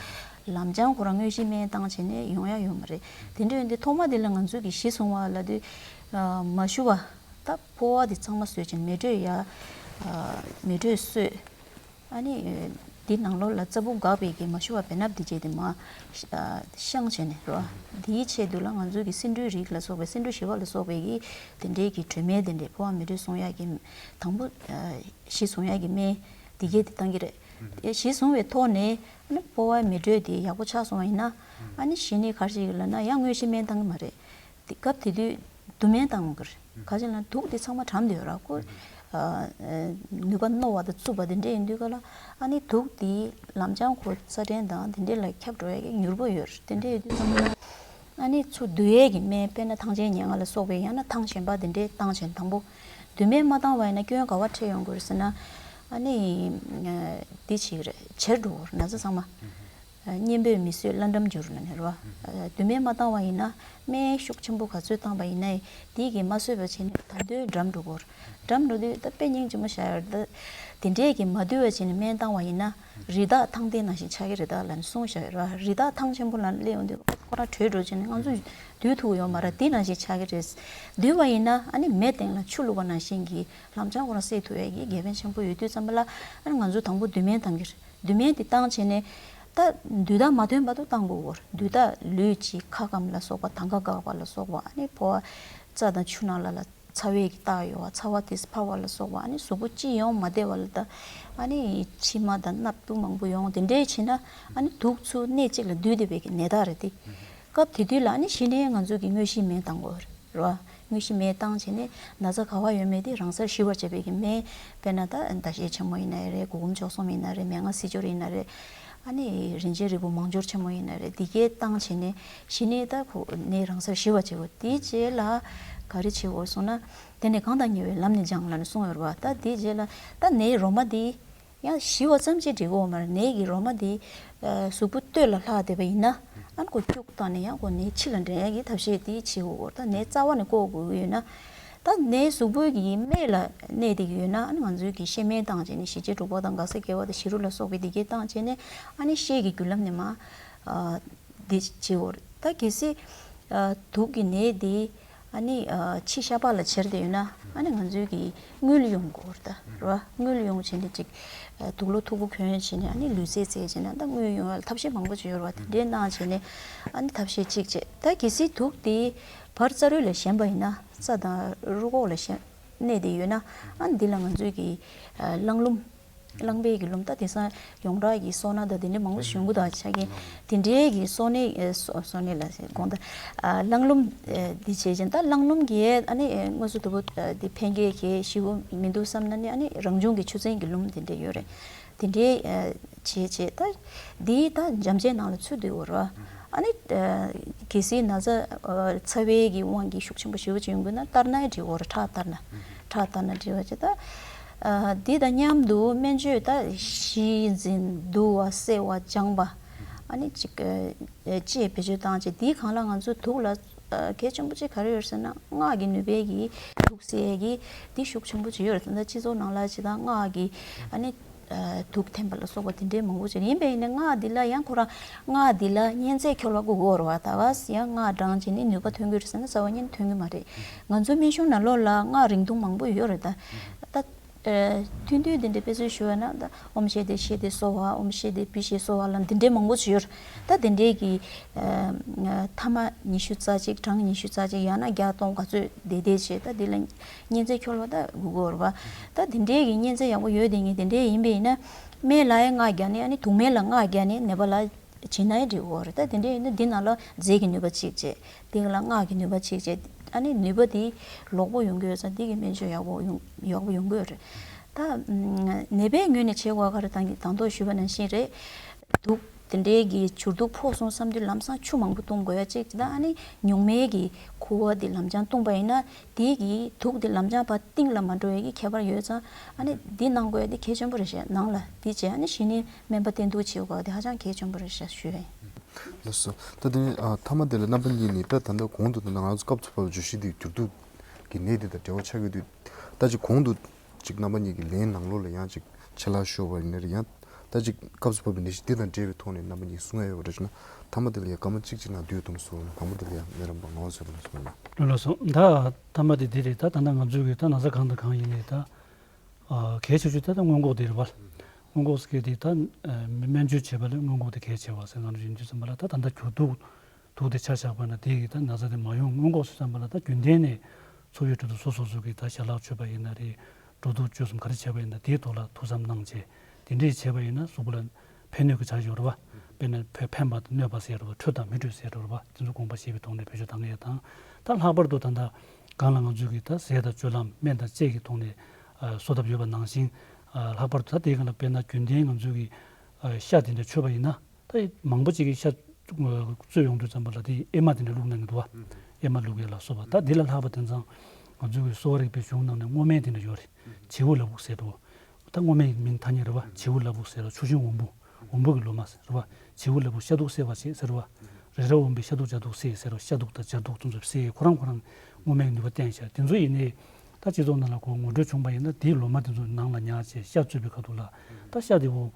ལམ་སྦྱང་ཁོ་རང་དངོས་གཞི་སྨན་བཏང་བྱས་ནས་ཡོང་ཡ་ཡོད་མ་རེད། དེ་འདྲ་ཡོད་དུས་ཐོག་མ་དེ་ལ་ང་ཚོ་གི་གཞི་བཟུང་བ་ལབ་དུས་ཨ་མ་ཞུ་བ་ད་ཕོ་བ་དེ་ཚང་མ་བཟོས་བྱས་མེ་དྲོད་ཡ་ཨ་མེ་དྲོད་གསོས། ཨ་ནི་འདི་ནང་ལོགས་ལ་རྩ་བུ་འགགས་པའི་གི་མ་ཞུ་བ་བེ་སྣབས་འདི་བྱས་ཏེ་མར་ཨ་བཤང་བྱས་ནས་རོ། འདིའི་ཆེད་དུ་ལ་ང་ཚོ་གི་སེ་འབྲུའི་རིགས་ལ་སོགས་པའི་སེ་འབྲུ་བཞི་པ་ལ་སོགས་པའི་གི་དེ་འདྲའི་གི་དྲོད་མེད་དེ་འདྲའི་ཕོ་བ་མེ་དྲོད་སྲུང་ཡག་གི་དང་པོ་ཨ་གཞི་བཟུང་ཡག་གི་སྨན་འདི་གས་དེ་བཏང་གི་རེད། དེ་གཞི་བཟུང་བའི་ཐོག་ནས་ཨ་ནི་ཕོ་བ་མེ་དྲོད་དེ་ཡག་པོ་ཆགས་སོང་བ་ཡིན་ན་ཨ་ནི་གཞི་ནས་ག་རེ་ཞིག་ལབ་ན་ཡང་དངོས་གཞི་སྨན་བཏང་གི་མ་རེད། དེ་སྐབས་དེ་དུས་བསྡུ་སྨན་བཏང་དགོས་རེད། ག་ཅི་ལབ་ན་དུག་དེ་ཚང་མ་གྲམ་དུ་ཡོད་ར་ཁོ། ཨ་ནུས་པ་རྣོ་བ་དང་རྩུབ་པ་དེ་འདྲ་ཡིན་དུས་ག་ལ་ཨ་ནི་དུག་དེ་ལམ་སྦྱང་ཁོ་རྩ་ཕྲན་དང་དེ་འདྲ་ལ་ཁྱབ་འགྲོ་ཡ་གི་མྱུར་པོ་ཡོད་རེད། དེ་འདྲ་ཡོད་དུས་ཙམ་པ་ལ་ཨ་ནི་ཚུར་བསྡུ་ཡས་ཀྱི་སྨན་དཔེར་ན་ཐང་ཆེན་ཉེར་ལྔ་ལ་སོགས་པའི་ཡང་ན་ཐང་གཞན་པ་དེ་འདྲ་བཏང་བྱས་དང་པོ་བསྡུ་སྨན་མ་བཏང་བ་ཡིན་ན་སྐྱོན་ག་བ་འཕྲད་ཡོང་དགོས་རེད་ཟེར་ན་ཨ་ནི་འདི་བྱེད་ཀྱི་རེད། བྱེར་འགྲོ་གི་རེད་ན་ཚ་ཚང་མ། གཉེན་པོས་མི་གསོད་བླ་འགྲམ་འགྱུར་ལབ་ནས་རེད་བ། སྡུག་བསྔལ་མ་བཏང་བ་ཡིན་ན་སྨན་ཤུགས་ཆེན་པོ་ག་ཚོད་བཏང་པ་ཡིན་ན་དེ་གིས་མ་གསོས་པ་བྱས་ནས་ད་དུང་འགྲམ་འགྲོ་གི་རེད། འགྲམ་འགྲོ་དུས་ད་དཔེ་སྙིང་རྗེ་མོ་བཞག་ཡོད་རེད། ད་དེ་འདྲས་ཀྱིས་མ་འདུལ་བ་བྱས་ནས་སྨན་བཏང་བ་ཡིན་ན་རི་དྭགས་ཐང་སྟེང་ནང་བཞིན་ཆགས་ཀྱི་རེད་ད་ལབ་ནས་གསུངས་བཞག་ཡོད་རེད་བ། རི་དྭགས་ཐང་ཆེན་པོ་ལ་སླེབས་ཡོང་དུས་ཁོ་རང་བྲོས་འགྲོ་བྱས་ནས་ང་ཚོ་འདུལ་ཐུབ་ཡོད་མ་རེད། དེ་ནང་བཞིན་ཆགས་ཀྱི་རེད། འདུལ་བ་ཡིན་ན་ཨ་ནི་མེ་སྟེང་ལ་ཆུ་བླུགས་པ་ནང་བཞིན་གྱི་ལམ་སང་ཁོ་རང་བསད་ཐུབ་ཡས་ཀྱི་དགེ་ཕན་ཆེན་པོ་ཡོད་དུས་ཙམ་པ་ལ་ཨ་ནི་ང་ཚོ་དང་པོ་སྡུག་བསྔལ་བཏང་གི་རེད། སྡུག་བསྔལ་འདི་བཏང་བྱས་ནས་ད་འདུལ་ཐག་མ་ཐོན་བར་དུ་བཏང་དགོས་གོ། འདུལ་ཐག་ལུས་ཀྱི་ཁ་སྐམ་ལ་སོགས་པ་དང་ག་འགག་པ་ལ་སོགས་པ་ཨ་ནི་ཕོ་བ་རྩ་དང་ཆུ་ནང་ལ་ལ་ཚ་བས་ཀྱི་བཏགས་ཡོད་པ་ཚ་བ་དེ་འཕར་བ་ལ་སོགས་པ་ཨ་ནི་གཟུགས་པོ་ཅི་ཡོང་མ་བདེ་བ་ལ་ད་ཨ་ནི་མཆི་མ་དང་སྣབས་དུག་མང་པོ་ཡོང་དེ་འདྲས་བྱས་ན་ཨ་ནི་དུག་ཚུ་གནས་གཅིག་ལ་འདུས་བསྡད་པའི་གི་ནད་རྟགས་རེད་དེ། སྐབས་དེ་དུས་ལ་ཨ་ནི་གཞི་ནས་ང་ཚོས་ཀྱི་དངོས་གཞིའི་སྨན་བཏང་དགོས་རེད་བ། དངོས་གཞི་སྨན་བཏང་བྱས་ནས་ན་ཚ་ག་བ་ཡོད་མེད་དེ་རང་སར་ཞི་བར་བྱེད་པའི་གི་སྨན། དཔེར་ན་ད་ཟླ་ཤེལ་ཆེན་མོ་ཡིན་ན་རེད། གུར་གུམ་བྱོག་གསུམ་ཡིན་ན་རེད། མན་ངག་སྲིད་སྦྱོར་ཡིན་ན་རེད། ཨ་ནི་རིན་ཆེན་རིལ་བུ་མང་སྦྱོར་ཆེན་མོ་ཡིན་ན་རེད། འདི་གས་བཏང་བྱས་ནས་གཞི་ནས་ད་ཁོ་ནད་རང་སར་ཞི་བར་བྱེད་དགོས། དེའི་རྗེས་ལ་ག་རེ་བྱེད་དགོས་གསུངས་ན། དེ་ནས་གང་དང་ཉེ་བའི་ལམ་ནས་སྦྱངས་ལབ་ནས་གསུངས་ཡོད་རེད་བ། ད་དེའི་རྗེས་ལ་ད་ནད་རོ་མ་དེ་ཡང་ཞི་བ་ཙམ་གྱིས་འགྲིག་གི་ཡོད་མ་རེད། ནད་ཀྱི་རོ་མ་དེ་གཟུགས་པོ་སྟོད་ལ་ལྷག་བསྡད་པ་ཡིན་ན་ཨ་ནི་ཁོ་སྐྱུག་བཏང་ནས་ཡང་ཁོ་ནད་ཕྱི་ལ་འདྲེན་ཡག་གི་ཐབས་ཤེས་དེ་བྱེད་དགོས། ད་ནད་རྩ་བ་ནས་བཀོག་དགོས་ཀྱི་ཡོད་ན། ད་ནད་གཟུགས་པོ་གི་སྨད་ལ་གནས་བསྡད་ཀྱི་ཡོད་ན་ཨ་ནི་ང་ཚོའི་གི་བཤལ་སྨན་བཏང་བྱས་ནས་ཞི་བྱེད་དྲུག་པ་དང་མགར་ས་སྐྱེ་བ་དང་བྱི་རུ་ལ་སོགས་པའི་དེ་གས་བཏང་བྱས་ནས་ཨ་ནི་བཤལ་གྱི་རྒྱུ་ལམ་ནས་མ་འདི་བྱེད་དགོས་རེད། ད་གལ་སྲིད་དུག་གི་ནད་འདི་ཨ་ནི་ཕྱི་ཤ་པགས་ལ་བྱེར་བསྡད་ཡོད་ན་ཨ་ནི་ང་ཚོའི་གི་རྔུལ་ཡོང་དགོས་རེད་ད་རེད་བ། རྔུལ་ཡོང་བྱས་ནས་ཅིག་དུག་ལོག་མཐུག་པོ་གྱོན་བྱས་ནས་ཨ་ནི་ལུས་རྩལ་རྩེད་བྱས་ན་ད་རྔུལ་ཡོང་ཡ་ལ་ཐབས་ཤེས་མང་པོ་ཅིག་ཡོད་རེད་བ། དེ་འདྲའི་གནང་བྱས་ནས་ཨ་ནི་ཐབས་ཤེས་གཅིག་བྱས། ད་གལ་སྲིད་དུག་དེ་བར་རྩ་རུས་ལ་ཞེན་པ་ཡིན་ན་རྩ་དང་རུས་ཁོག་ལ་ཞེན་གནས་བསྡད་ཡོད་ན་ཨ་ནི་འདི་ལ་ང་ཚོའི་གི་རླངས་ལུམ། རླངས་པའི་གི་ལུམ། ད་དེང་སང་ཡོངས་གྲགས་ཀྱི་སོ་ན་དང་དེ་འདྲ་མང་པོ་ཞིག་ཡོང་གི་འདུག་ཆ་རྐྱེན་དེ་འདྲའི་གི་སོ་ནས་ཨེ་སོ་སོ་ནས་ལ་དགོངས་དག་ཨ་རླངས་ལུམ་ཨེ་འདི་བྱས་ཅིང་ད་རླངས་ལུམ་གྱིས་ཨ་ནི་ཨེ་དངོས་སུ་དུ་བུ་ཨ་འདི་ཕན་གྱི་གི་ཞི་བོ་མི་འདུག་བསམ་ན་ནི་ཨ་ནི་རང་བྱུང་གི་ཆུ་ཚན་གྱི་ལུམ་དེ་འདྲ་ཡོད་རེད། དེ་འདྲའི་ཨེ་བྱས་བྱས་ད་འདི་ད་འཇམ་ཅན་ནང་ལ་ཚུད་འདུག་ར། ཨ་ནི་ཨེ་གལ་སྲིད་ན་ཚ་ཨ་ཚ་བའི་གི་དབང་གིས་ཤུགས་ཆེན་པོ་ཞེ་པོ་ཅིག་ཡོང་དགོས་ན་ལྟར་སྣང་འདྲི་དགོས་ར། ཁྲག་ལྟར་སྣང་ཁྲག་ལྟར་སྣང་འདྲི་བ་བྱས་ད། ཨ་འདི་དང་མཉམ་དུ་སྨན་བཅོས་ད་ཞི་འཛིན་བསྡུ་བ་བསལ་བ་སྦྱང་པ། ཨ་ནི་ཅིག་ཨ་ཅེས་བེད་སྤྱོད་བཏང་བྱས་འདིའི་སྒང་ལ་ང་ཚོ་དུག་ལ་ཨ་གལ་ཆེན་པོ་ཅིག་ག་རེ་ཡོད་ཟེར་ན་སྔགས་ཀྱི་ནུས་པའི་གི་དུག་སེལ་གྱི་འདི་ཤུགས་ཆེན་པོ་ཅིག་ཡོད་རེད། ད་ལྟ་སྤྱི་ཚོགས་ནང་ལ་ཇི་ལྟར་སྔགས་ཀྱི་ཨ་ནི་ཨ་དུག་འཐེན་པ་ལ་སོགས་པ་དེ་འདྲའི་མང་པོ་ཅིག་ཡིན་པས་ཡིན་ན་སྔགས་འདི་ལ་ཡང་ཁོ་རང་སྔགས་འདི་ལ་གཉན་ཚད་འཁྱོལ་བ་དགོས་ཀྱི་ཡོད་རེད་བ། ད་ག་ཡང་སྔགས་བགྲང་བྱས་ནས་ནུས་པ་ཐོན་གྱི་རེད་ཟེར་ན་རྩ་བ་ཉིད་ནས་ཐོན་གྱི་མ་རེད། ང་ཚོའི་སྨན་གཞུང་ནང་ལོགས་ལ་སྔགས་རིང་ཐུང་མང་པོ་ཡོད་རེད་ད། ད་ཨ་ཐུང་ཐུང་དེ་འདྲའི་དཔེ་མཚོན་ཞུ་བ་ན་ད་ཨོཾ་ཤེ་ཏེ་ཤེ་ཏེ་སྭཱ་ཧཱ། ཨོཾ་ཤེ་ཏེ་བི་ཤེ་སྭཱ་ཧཱ་ལབ་དེ་འདྲའི་མང་པོ་ཅིག་ཡོད་རེད། ད་དེ་འདྲའི་གི་ཨ་ཐ་མ་ཉི་ཤུ་རྩ་གཅིག་གྲངས་ཉི་ཤུ་རྩ་གཅིག་ཡང་ན་བརྒྱ་སྟོང་ག་ཚོད་བསྡད་བསྡད་བྱས་ད་དེ་ལ་གཉན་ཚད་འཁྱོལ་བ་ད་དགོས་ཀྱི་ཡོད་རེད་བ། ད་དེ་འདྲའི་གི་གཉན་ཚད་ཡག་པོ་ཡོད་དེ་ངས་དེ་འདྲའི་ཡིན་པས་ཡིན་ན་སྨན་ལ་ཡང་སྔགས་རྒྱག་ནས་ཨ་ནི་དུག་སྨན་ལ་སྔགས་རྒྱག་ནས་ནད་པ་ལ་བྱིན་ན་ཡང་འགྲིག་གི་ཡོད་རེད། ད་དེ་འདྲ་ཡིན་ན་འདི་ནང་ལ་རྫས་ཀྱི་ནུས་པ་གཅིག་བྱས། འདི་ལ་སྔགས་ཀྱི་ནུས་པ་གཅིག་བྱས། ཨ་ནི་ནུས་པ་དེ་ལོག་པོ་ཡོང་གི་ཡོད་ཙང་འདི་གི་སྨན་བཅོས་ཡག་པོ་ཡོང་ཡག་པོ་ཡོང་གི་ཡོད་རེད། ད་ནད་པའི་ངོས་ནས་བྱེད་དགོས་ག་རེ་དང་གི་དང་ཐོག་ཞུས་པ་ནང་བཞིན་རེད། དུག་དེ་འདྲའི་གི་བྱུར་དུག་ཕོག་སོང་བསམ་དུས་ལམ་སང་ཆུ་མང་པོ་བཏུང་དགོས་ཡ་གཅིག་ད་ཨ་ནི་ཉུང་མའི་གི་ཁུ་བ་དེ་ལམ་སང་བཏུང་པ་ཡིན་ན་དེ་གི་དུག་དེ་ལམ་སང་ཕར་གཏིང་ལ་མ་འགྲོ་ཡ་གི་ཁྱད་པར་ཡོད་ཙང་ཨ་ནི་འདི་གནང་དགོས་ཡ་དེ་གལ་ཆེན་པོ་རེད་ཤག་ནང་ལ་དེ་བྱས་ཨ་ནི་གཞི་ནས་སྨན་པ་བསྟེན་གཏུག་བྱེད་དགོས་པ་དེ་ཧ་ཅང་གལ་ཆེན་པོ་རེད་ཤག་ཞུ་ཡ་ཡིན། ལགས་སོ། ད་དེ་ནས་ཨ་མཐའ་མ་དེ་ལ་རྣམ་པ་གཉིས་ནས་ད་ད་ལྟ་གོང་དུ་ད་ལྟ་ང་ཚོ་སྐབས་སུ་བབས་པའི་བརྗོད་གཞི་འདི་བསྒྱུར་བསྡུ་གི་གནད་དེ་དང་འབྲེལ་བ་ཆགས་ཀྱི་འདུག་ད་ཅིག་གོང་དུ་ཅིག་རྣམ་པ་གཉིས་ཀྱི་ལན་ནང་ལོགས་ལ་ཡང་ཅིག་ཆད་ལྷག་ཤོར་བ་ཡིན་ན་རེད། ཡང་ད་ཅིག་སྐབས་སུ་བབས་པའི་ནད་གཞི་འདི་དང་འབྲེལ་བའི་ཐོག་ནས་རྣམ་པ་གཉིས་གསུང་ཡ་ཡོད་པ་རེད་ཅེ་ན། མཐའ་མ་དེ་ལ་ཡང་སྐར་མ་གཅིག་གཅིག་ནང་བསྡུས་གཏོང་སོང་། དང་པོ་དེ་ལ་ཡང་མེ་རམ་པ་ངག་དབང་ཟེར་བ་ལ་གསུངས་ན། ལགས་སོ། ད་མཐའ་མ་དེ་འདི་རེད། ད་ད་ལྟ་ང་ཚོའི་གི་ད་ན་ཚ་གང་དང་གང་ཡིན་ནའི་ད། ཨ་གལ་ཆེ་ཤོས་ད་ལྟ་སྔོན་འགོག་དེ་རེད་བ། སྔོན་འགོག་ཟེར་མཁན་དེ་ད་ཨ་སྨན་བཅོས་བྱེད་པ་ལས་སྔོན་འགོག་དེ་གལ་ཆེ་བ་ཟེར་ང་ཚོ་ཡིན་དུས་ཙམ་པ་ལ་ད་ད་ལྟ་གྱུར་དུག་དུག་དེ་ཆ་བཞག་པ་ན་དེ་གི་ད་ན་ཚ་དེ་མ་ཡོང་སྔོན་འགོག་ཟེར་ཙམ་པ་ལ་ད་རྒྱུན་གཏན་ནས་འཚོ་བའི་ཁྲོད་དུ་སོ་སོ་སོ་གི་ད་ཞལ་ལག་མཆོད་པ་ཡིན་ན་རེད། འགྲོ་འདུག་སྤྱོད་གསུམ་ག་རེ་བྱས་པ་ཡིན་ན་དེའི་ཐོག་ལ་ཐུགས་བསམ་གནང་བྱས་དེ་འདྲས་བྱས་པ་ཡིན་ན་གཟུགས་པོ་ལ་ཕན་གནོད་ཀྱི་ཆ་ཡོད་རེད་བ། དཔེར་ན་ཕན་ཕན་པ་དང་གནོད་པ་ཟེར་རེད་བ། འཕྲོད་དང་མི་འཕྲོད་ཟེར་རེད་བ། དེ་ཚོ་དགོངས་པ་བཞེས་པའི་ཐོག་ནས་བེད་སྤྱོད་གཏང་ཡས་དང་། ད་ལྷག་པར་དུ་ད་ལྟ་གང་ལ་ང་ཚོས་ཀྱི་ད་ཟས་དང་སྤྱོད་ལམ་སྨན་དང་དཔྱད་ཀྱི་ཐོག་ནས་ཨ་གསོ་ཐབས་ཡོད་པ་ནང་བཞིན་ཨ་ལྷག་པར་དུ་ད་དེའི་སྒང་ལ་དཔེར་ན་རྒྱུན་ལྡན་ང་ཚོས་ཀྱི་ཨ་ཤ་དེ་འདྲ་མཆོད་པ་ཡིན་ན་ད་མང་པོ་ཅིག་གིས་ཤ་གཙོས་ཡོང་དུས་ཙམ་པ་ལ་དེ་ཨེ་མ་དེ་འདྲ་བླུགས་གནང་གི་འདུག་བ། ཨེ་མ་བླུགས་ཡས་ལ་སོགས་པ། ད་འདི་ལ་ལྷག་པ་དེང་སང་ང་ཚོའི་གསོ་བ་རིག་པའི་གཞུང་ནང་ནས་སྔོ་སྨན་དེ་འདྲ་ཡོད་རེད། བྱེའུ་ལ་ཕུག་ཟེར་འགྲོ། ད་སྔོ་སྨན་མིང་ཐ་སྙད་རེད་བ། བྱེའུ་ལ་ཕུག་ཟེར་རོ། ཆུ་ཤིང་འོམ་བུ། འོམ་བུ་གི་ལོ་མ་ཟེར་བ། བྱིའུ་ལ་བུ་ཤ་དུག་སེལ་བ་བྱེད་ཟེར་བ། རེ་རེ་འོམ་བུས་ཤ་དུག་བྱ་དུག་སེལ་ཟེར་བ། ཤ་དུག་དང་བྱ་དུག་དེ་ཚོ་སེལ་ཁོ་རང་ཁོ་རང་སྔོ་སྨན་གྱི་ནུས་པ་བསྟན་ཤག་དེ་ཚོ་ཡིན་ནའི། ད་སྤྱི་ཚོགས་ནང་ལ་ཁོ་ངོ་སྤྲོད་བྱུང་བ་ཡིན་ན། དེའི་ལོ་མ་དེ་ཚོ་ནང་ལ་ཉར་བྱས་ཤ་བཙོས་པའི་ཁ་ཐུག་ལ། ད་ཤ་དེ་བོ་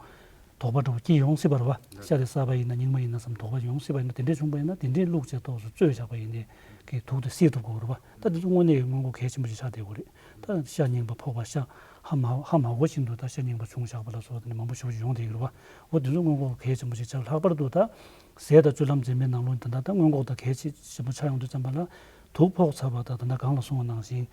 དོགས་པ་འདྲ་བོ་སྐྱེ་ཡོང་སྲིད་པ་རེད་བ། ཤ་དེ་གསར་པ་ཡིན་ན་རྙིང་མ་ཡིན་ན་བསམ་དོགས་པ་ཡོང་སྲིད་པ་ཡིན་ན། དེ་འདྲས་བྱུང་བ་ཡིན་ན་དེ་འདྲས་བླུགས་བྱས་ཏོག་ཙམ་བཙོས་བཞག་པ་ཡིན་ནའི་གི་དུག་དེ་སེལ་ཐུབ་དགོས་རེད་བ། ད་དེ་ཚོ་དངོས་གནས་སྔོན་འགོག་གལ་ཆེན་པོ་ཞིག་ཆགས་བསྡད་ཡོད་རེད། ད་ཤ་རྙིང་པ་ཕོག་པ། ཤ་ཧ་མ་ཧ་མ་གོ་བཞིན་དུ་ད་ཤ་རྙིང་པ་བྱུང་བཞག་པ་ལ་སོགས་དེ་འདྲ་མང་པོ་ཞེ་པོ་ཅིག་ཡོང་བསྡད་ཡོད་རེད་བ། འོ་དེ་ཚོ་སྔོན་འགོག་གལ་ཆེན་པོ་ཞིག་ཆགས། ལྷག་པར་དུ་ད་ཟས་དང་སྤྱོད་ལམ་འཛེམ་པའི་ནང་ལོགས་ད་ད་ད་སྔོན་འགོག་ད་གལ་ཆེ་ཆེན་པོ་ཆགས་ཡོང་དུས་ཙམ་པ་ལ། དུག་ཕོག་ཚར་བ་ད་ད་ད་གང་ལ་སོང་བ་ནང་བཞིན།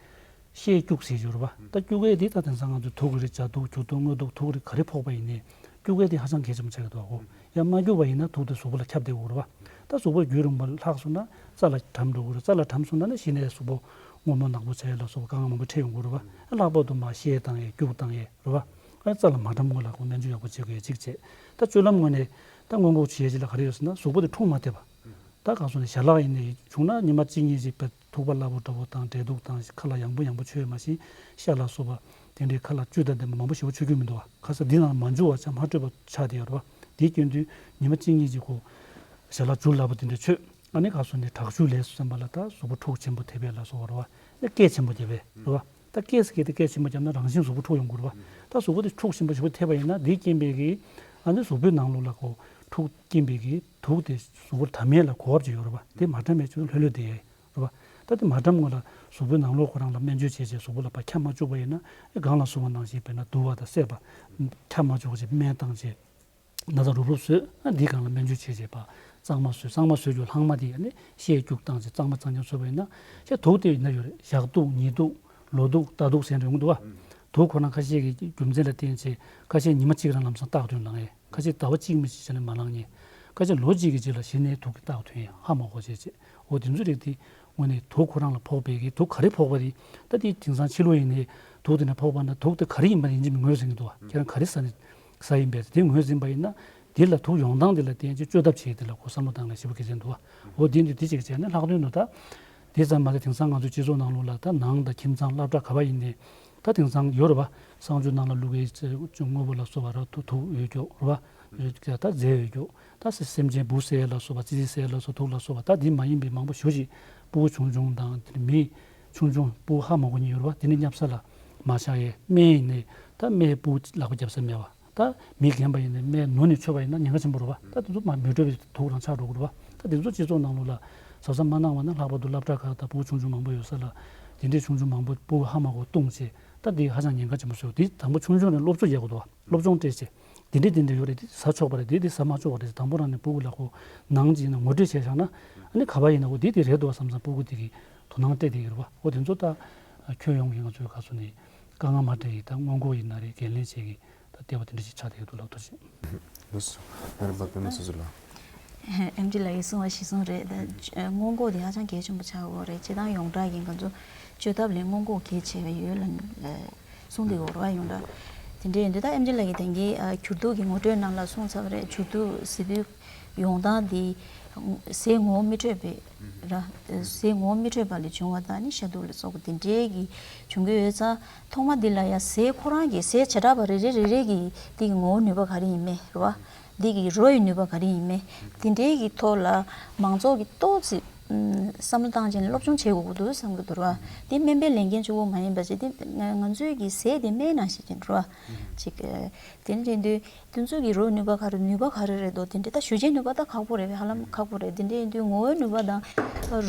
ཤའི་སྐྱུག་ཟེར་གྱི་ཡོད་རེད་བ། ད་སྐྱུག་གས་དེ་ད་དེང་སང་ང་ཚོས་དུག་རེད། བྱ་དུག་བྱུག་དུག་རྔོན་དུག་དུག་རེད། ག་རེ་ཕོག་པ་ཡིན་ནའི་སྐྱུག་གས་དེ་ཧ་ཅང་གལ་ཆེན་པོ་ཆགས་ཀྱི་འདུག་གོ། ཡང་མ་སྐྱུག་པ་ཡིན་ན་དུག་དེ་གཟུགས་པོ་ལ་ཁྱབ་བསྡད་ཡོད་རེད་བ། ད་གཟུགས་པོ་རྒྱུན་རིང་པོ་ལྷག་སོང་ན་རྩ་ལ་གྲམ་འགྲོ་གི་རེད། རྩ་ལ་གྲམ་སོང་ན་ནི་གཞི་ནས་གཟུགས་པོ་སྔོ་མོ་ནག་པོ་ཆགས་ཡས་ལ་སོགས་པ་དཀའ་ངལ་མང་པོ་འཕྲད་ཡོང་གི་རེད་བ། ལྷག་པར་དུ་མར་བཤལ་བཏང་ཡས་སྐྱུག་བཏང་ཡས་རེད་བ། ཨ་རྩ་ལ་མ་གྲམ་སྔོན་ལ་ཁོ་སྨན་བཅོས་ཡག་པོ་བྱེད་དགོས་ཡས་གཅིག་བྱས། ད་སྤྱོད་ལམ་ངོས་ནས་ད་སྔོན་འགོག་བྱེད་ཡས་གཅིག་ལ་ག་རེ་ཡོད་ཟེར་ན། གཟུགས་པོ་དེ་འཁྲུག་མ་ཐེབས་པ། ད་གང་སོང་ནས་ཞལ་ལག་ཡིན་ནའི་བྱུང་ན་ཉི་མ་གཅིག་གཉིས་ཤིག་པའི་ཐུག་པ་སླ་པོ་འདྲ་པོ་དང་། འབྲས་ཐུག་དང་ཁ་ལག་ཡང་པོ་ཡང་པོ་མཆོད་མ་ཤེས། ཤ་ལ་སོགས་པ་དེ་འདྲའི་ཁ་ལག་བཅུད་དང་ལྡན་པ་མང་པོ་ཞེ་པོ་མཆོད་རྒྱུ་མི་འདུག་བ། ཁ་ས་འདི་ནང་མ་འཇུ་བ་ཆ་མ་སྤྲོད་པ་ཆགས་བསྡད་ཡོད་རེད་བ། དེའི་རྐྱེན་དུས་ཉི་མ་གཅིག་གཉིས་ཤིག་གོ། ཞལ་ལག་བཅུད་སླ་པོ་དེ་འདྲ་མཆོད། ཨ་ནི་གང་སོང་ནས་དྲག་ཤུགས་ལས་སུ་བསམ་པ་ལ་ད་གཟུགས་པོ་འཁྲུག་ཆེན་པོ་ཐེབས་པས་ལ་སོགས་པ་རེད་བ། ཨ་ནི་སྐད་ཆེན་པོ་རྒྱབ་པས་རེད་བ། ད་སྐད་ཟེར་གི་དེ་སྐད་ཆེན་པོ་བརྒྱབ་ན་རང་བཞིན་གཟུགས་པོ་འཁྲུག་ཡོང་གི་རེད་བ། ད་གཟུགས་པོ་དེ་འཁྲུག་ཆེན་པོ་ཞེ་པོ་ཐེབས་པ་ཡིན་ན། དེའི་རྐྱེན་པས་གི་ཨ་ནི་གཟུགས་པོའི་ནང་ལོགས་ལ་གོ། འཁྲུག་རྐྱེན་པས་གི་དུག་དེ་གཟུགས་པོར་ད་མེད་ལ་གོ་བབ་ཅིག་ཡོད་རེད་བ། དེ་མ་དྲན་པའི་ཆུ་ལྷོད་ལྷོད་དེ་རེད་བ། ད་དེ་མ་དྲན་སྔོན་ལ་གཟུགས་པོའི་ནང་ལོགས་ཁོ་རང་ལ་སྨན་བཅོས་བྱས་བྱས་གཟུགས་པོ་ལ་ཕར་ཁྱབ་མ་བཅུག་པ་ཡིན་ན། ཨེ་གང་ལ་སོང་བ་ནང་བཞིན་དཔེར་ན་དུ་བ་དང་སྲེག་པ་ཁྱབ་མ་བཅུག་པ་བྱས་སྨན་བཏང་བྱས། ན་ཚ་རུབ་རུབ་བཟོས། ཨ་འདི་སྒང་ལ་སྨན་བཅོས་བྱས་བྱས་པ། གཙང་མ་བཟོས། གཙང་མ་བཟོས་རྒྱུ་ལྷག་མ་དེ་ཨ་ནི་ཤའི་སྐྱུག་བཏང་བྱས་གཙང་མ་གཙང་རྐྱང་བཟོས་པ་ཡིན་ན། ཤ་དུག་དེ་ཡིན་ན་ཡོད་རེད། ཞག་དུག་ཉི་དུག་ལོ་དུག་རྟ་དུག་ཟེར་འདྲ་ཡོང་གི་འདུག་བ། དུག་ཁོ་རང་ཁ་ཤས་ཀྱི་རྒྱུ་མཚན་ལ་བརྟེན་བྱས་ཁ་ཤས་ཉི་མ་གཅིག་རང་ལམ་སང་རྟགས་ཐོན་ལངས་ཡས། ཁ་ཤས་ཟླ་བ་གཅིག་མི་གཅིག་བྱས་ནས་མ་ལངས་མཁན། ཁ་ཤས་ལོ་གཅིག་གི་རྗེས་ལ་གཞི་ནས་དུག་གི་རྟགས་ཐོན་ཡས། ཧ་མ་གོ་བྱས་བྱས། འོ་དེ་ཚོ་རིགས་དེ་དངོས་གནས་དུག་ཁོ་རང་ལ་ཕོག་པའི་གི་དུག་ག་རེ་ཕོག་པ་རེད། ད་དེ་དེང་སང་ཕྱི་ལོགས་ཡིན་ནའི་དུག་དེ་ནས་ཕོག་པ་ན་དུག་དེ་ག་རེ་ཡིན་པ་ཡིན་གཅིག་མིན་ངོས་ཟིན་གྱི་འདུག་བ། ཁྱེད་རང་ག་རེ་ཟ་ནས་ཟ་ཡིན་པས་དེ་ངོས་ཟིན་པ་ཡིན་ན། དེ་ལ་དུག་ཡོང་སྟངས་དེ་ལ་བརྟེན་ཅིག་བཅོས་ཐབས་བྱེད་དེ་ལ་ཁོ་བསམ་བློ་བཏང་ན་ཞེ་པོ་གལ་ཆེན་འདུག་བ། འོ་དེ་འདི་དེ་ཅིག་བྱས་ནས་ལྷག་དོན་དུ་ད། དེ་ཙམ་མ་ཟད་དེང་སང་ང་ཚོ་སྤྱི་ཚོགས་ནང་ལོགས་ལ་ད་ནང་དང་ཁྱིམ་ཚང་སློབ་གྲྭ་ག་པར་ཡིན་ནའི་ད་དེང་སང་ཡོད་རེད་བ། གསང་སྤྱོད་ནང་ལ་བླུག་གི་དངོས་པོ་ལ་སོགས་པ་ར་དུག་དུག་ཡོད་ཀྱོག་རེད་བ། ཡོད་ཀྱ་ད་རྫས་ཡོད་ཀྱོག་ད་སེ་སེམས་ཅན་འབུ་བསད་ཡས་ལ་སོགས་པ། ཙི་ཙི་བསད་ཡས་ལ་སོགས་དུག་ལ་སོགས་པ། ད་དེ་མ་ཡིན་པའི་མང་པོ་ཞེ་ཅིག་ཕྲུ་གུ་ཆུང་ཆུང་དང་དེ་ནས་མི་ཆུང་ཆུང་ཕྲུ་གུ་ཧ་མ་གོ་མཁན་ཡོད་རེད་བ། དེ་ནས་བསྙབས་ས་ལ་མ་བཞག་ཡས། སྨན་ཡིན་ནའི་ད་སྨན་ཕྲུ་གུ་ལག་པ་བརྒྱབ་ས་མེད་བ། ད་མི་རྒན་པ་ཡིན་ནའི་སྨན་ནུ་ནས་མཆོད་པ་ཡིན་ན་ཉེན་ཁ་ཆེན་པོ་རེད་བ། ད་དེ་ཚོ་མ་མི་འཕྲོད་པའི་དུག་རང་ཆགས་འགྲོ་གི་རེད་བ། ད་དེ་ཚོ་སྤྱི་ཚོགས་ནང་ལོགས་ལ་གཟབ་གཟབ་མ་གནང་བ་ན། ལྷག་པར་དུ་སློབ་གྲྭ་ཁག་དང་ཕྲུ་གུ་ཆུང་ཆུང་མང་པོ་ཡོད་ས་ལ་དེ་འདྲའི་ཆུང་ཆུང་མང་པོ་ཕྲུ་གུ་ཧ་མ་གོ་བརྡུངས་བྱས། ད་དེ་ཧ་ཅང་ཉེན་ཁ་ཆེན་པོ་བཟོས། དེ་དང་པོ་ཆུང་ཆུང་ནས་སློབ་གསོ་རྒྱག་དགོས་འདུག་བ། སློབ་སྦྱོང་སྤྲད་བྱས་དེ་འདྲས་དེ་འདྲས་ཡོད་རེད། དེ་ཟ་ཆོག་པ་རེད། དེ་དེ་ཟ་མ་ཆོག་པ་རེད། དང་པོ་རང་ནས་ཕྲུ་གུ་ལ་ཁོ་ནང་གཅིག་ནས་ངོ་སྤྲོད་བྱས་བཞག་ན། ཨ་ནི་ག་པར་ཡིན་ན་འོ་དེ་དེ་རེད་འདུག་བ་བསམ་བསམ་ཕྲུ་གུ་དེ་གིས་དོ་སྣང་སྤྲད་བསྡད་ཀྱི་རེད་བ། འོ་དེ་ཚོ་ད་ཁྱོན་ཡོངས་ཀྱི་ང་ཚོའི་ག་ཚོད་ནས་དཀའ་ངལ་མ་འཕྲད་ཡས་ད་སྔོན་འགོག་ཡིན་ན་རེད། འགན་ལེན་བྱེད་ཀྱི་ད་ལྟེ་བ་དེ་འདྲ་ཞིག་ཆགས་བསྡད་ཀྱི་འདུག་ལབ་ཐུགས་རྗེ་ཆེ། ལགས་སོ། ཨ་རེ་བ་པད་མ་སོ་སོ་ལ། ཨེམ་ཆི་ལགས་ཀྱིས་གསུངས་པ་གཞིར་བཟུང་རེད། ད་སྔོན་འགོག་དེ་ཧ་ཅང་གལ་ཆེན་པོ་ཆགས་ཡོད་རེད། སྤྱིར་བཏང་ཡོངས་གྲགས་ཀྱི་ང་ཚོ་བཅོས་ཐབས་ལས་སྔོན་འགོག་གལ་ཆེ་བ་ཡོད་ལ་གསུངས་བསྡད་ཡོད་རེད་བ། ཡོངས་གྲགས་དེ་འདྲ་ཡིན་དུས་ད་ཨེམ་ཆི་ལགས་ཀྱིས་དེང་གི་ཨ་འགྱུར་ལྡོག་གི་ངོ་སྤྲོད་ནང་ལ་གསུངས་ཚར་བ་རེད། འགྱུར་ལྡོག་ཟས་བུད་ཡོང་སྟངས་དེ་ཟས་ངོ་མི་འཕྲོད་པའི་ར། ཟས་ངོ་མི་འཕྲོད་པ་ལས་བྱུང་བ་དང་ནི་ཤ་དུག་ལ་སོགས་པ་དེ་འདྲའི་གི་བྱུང་གི་ཡོད་ཙང་། ཐོག་མ་འདི་ལ་ཡང་ཟས་ཁོ་རང་གི་ཟས་བྱེ་བྲག་པ་རེ་རེ་རེ་རེ་གི་དེ་གི་ངོ་བོ་ནུས་པ་ག་རེ་ཡིན་མིན་རེད་བ། འདི་གི་རོ་ཡི་ནུས་པ་ག་རེ་ཡིན་མིན། དེ་འདྲའི་གི་ཐོག་ལ་མང་ཚོགས་ཀྱིས་ཏོག་ཙམ་བསམ་བློ་བཏང་བྱས་ནས་སློབ་སྦྱོང་བྱེད་དགོས་ཀྱི་འདུག་བསམ་གྱི་འདུག་ར། དེ་སྨན་པའི་ལས་འགན་གཅིག་པོ་མ་ཡིན་པ་ཅིག་དེ་ང་ང་ཚོའི་གི་ཟས་དེ་སྨན་ནང་བཞིན་ཅིག་འགྲོ་བ་ཅིག་དེ་འདྲ་ཡིན་དུས་དེ་ཚོ་གི་རོ་ནུས་པ་ག་རེ་ནུས་པ་ག་རེ་རེད་འདུག་དེ་འདྲ་ད་ཞུ་བྱའི་ནུས་པ་ད་ཁག་པོ་རེད་བས། ཧ་ལམ་ཁག་པོ་རེད། དེ་འདྲ་ཡིན་དུས་ངོ་བོའི་ནུས་པ་དང་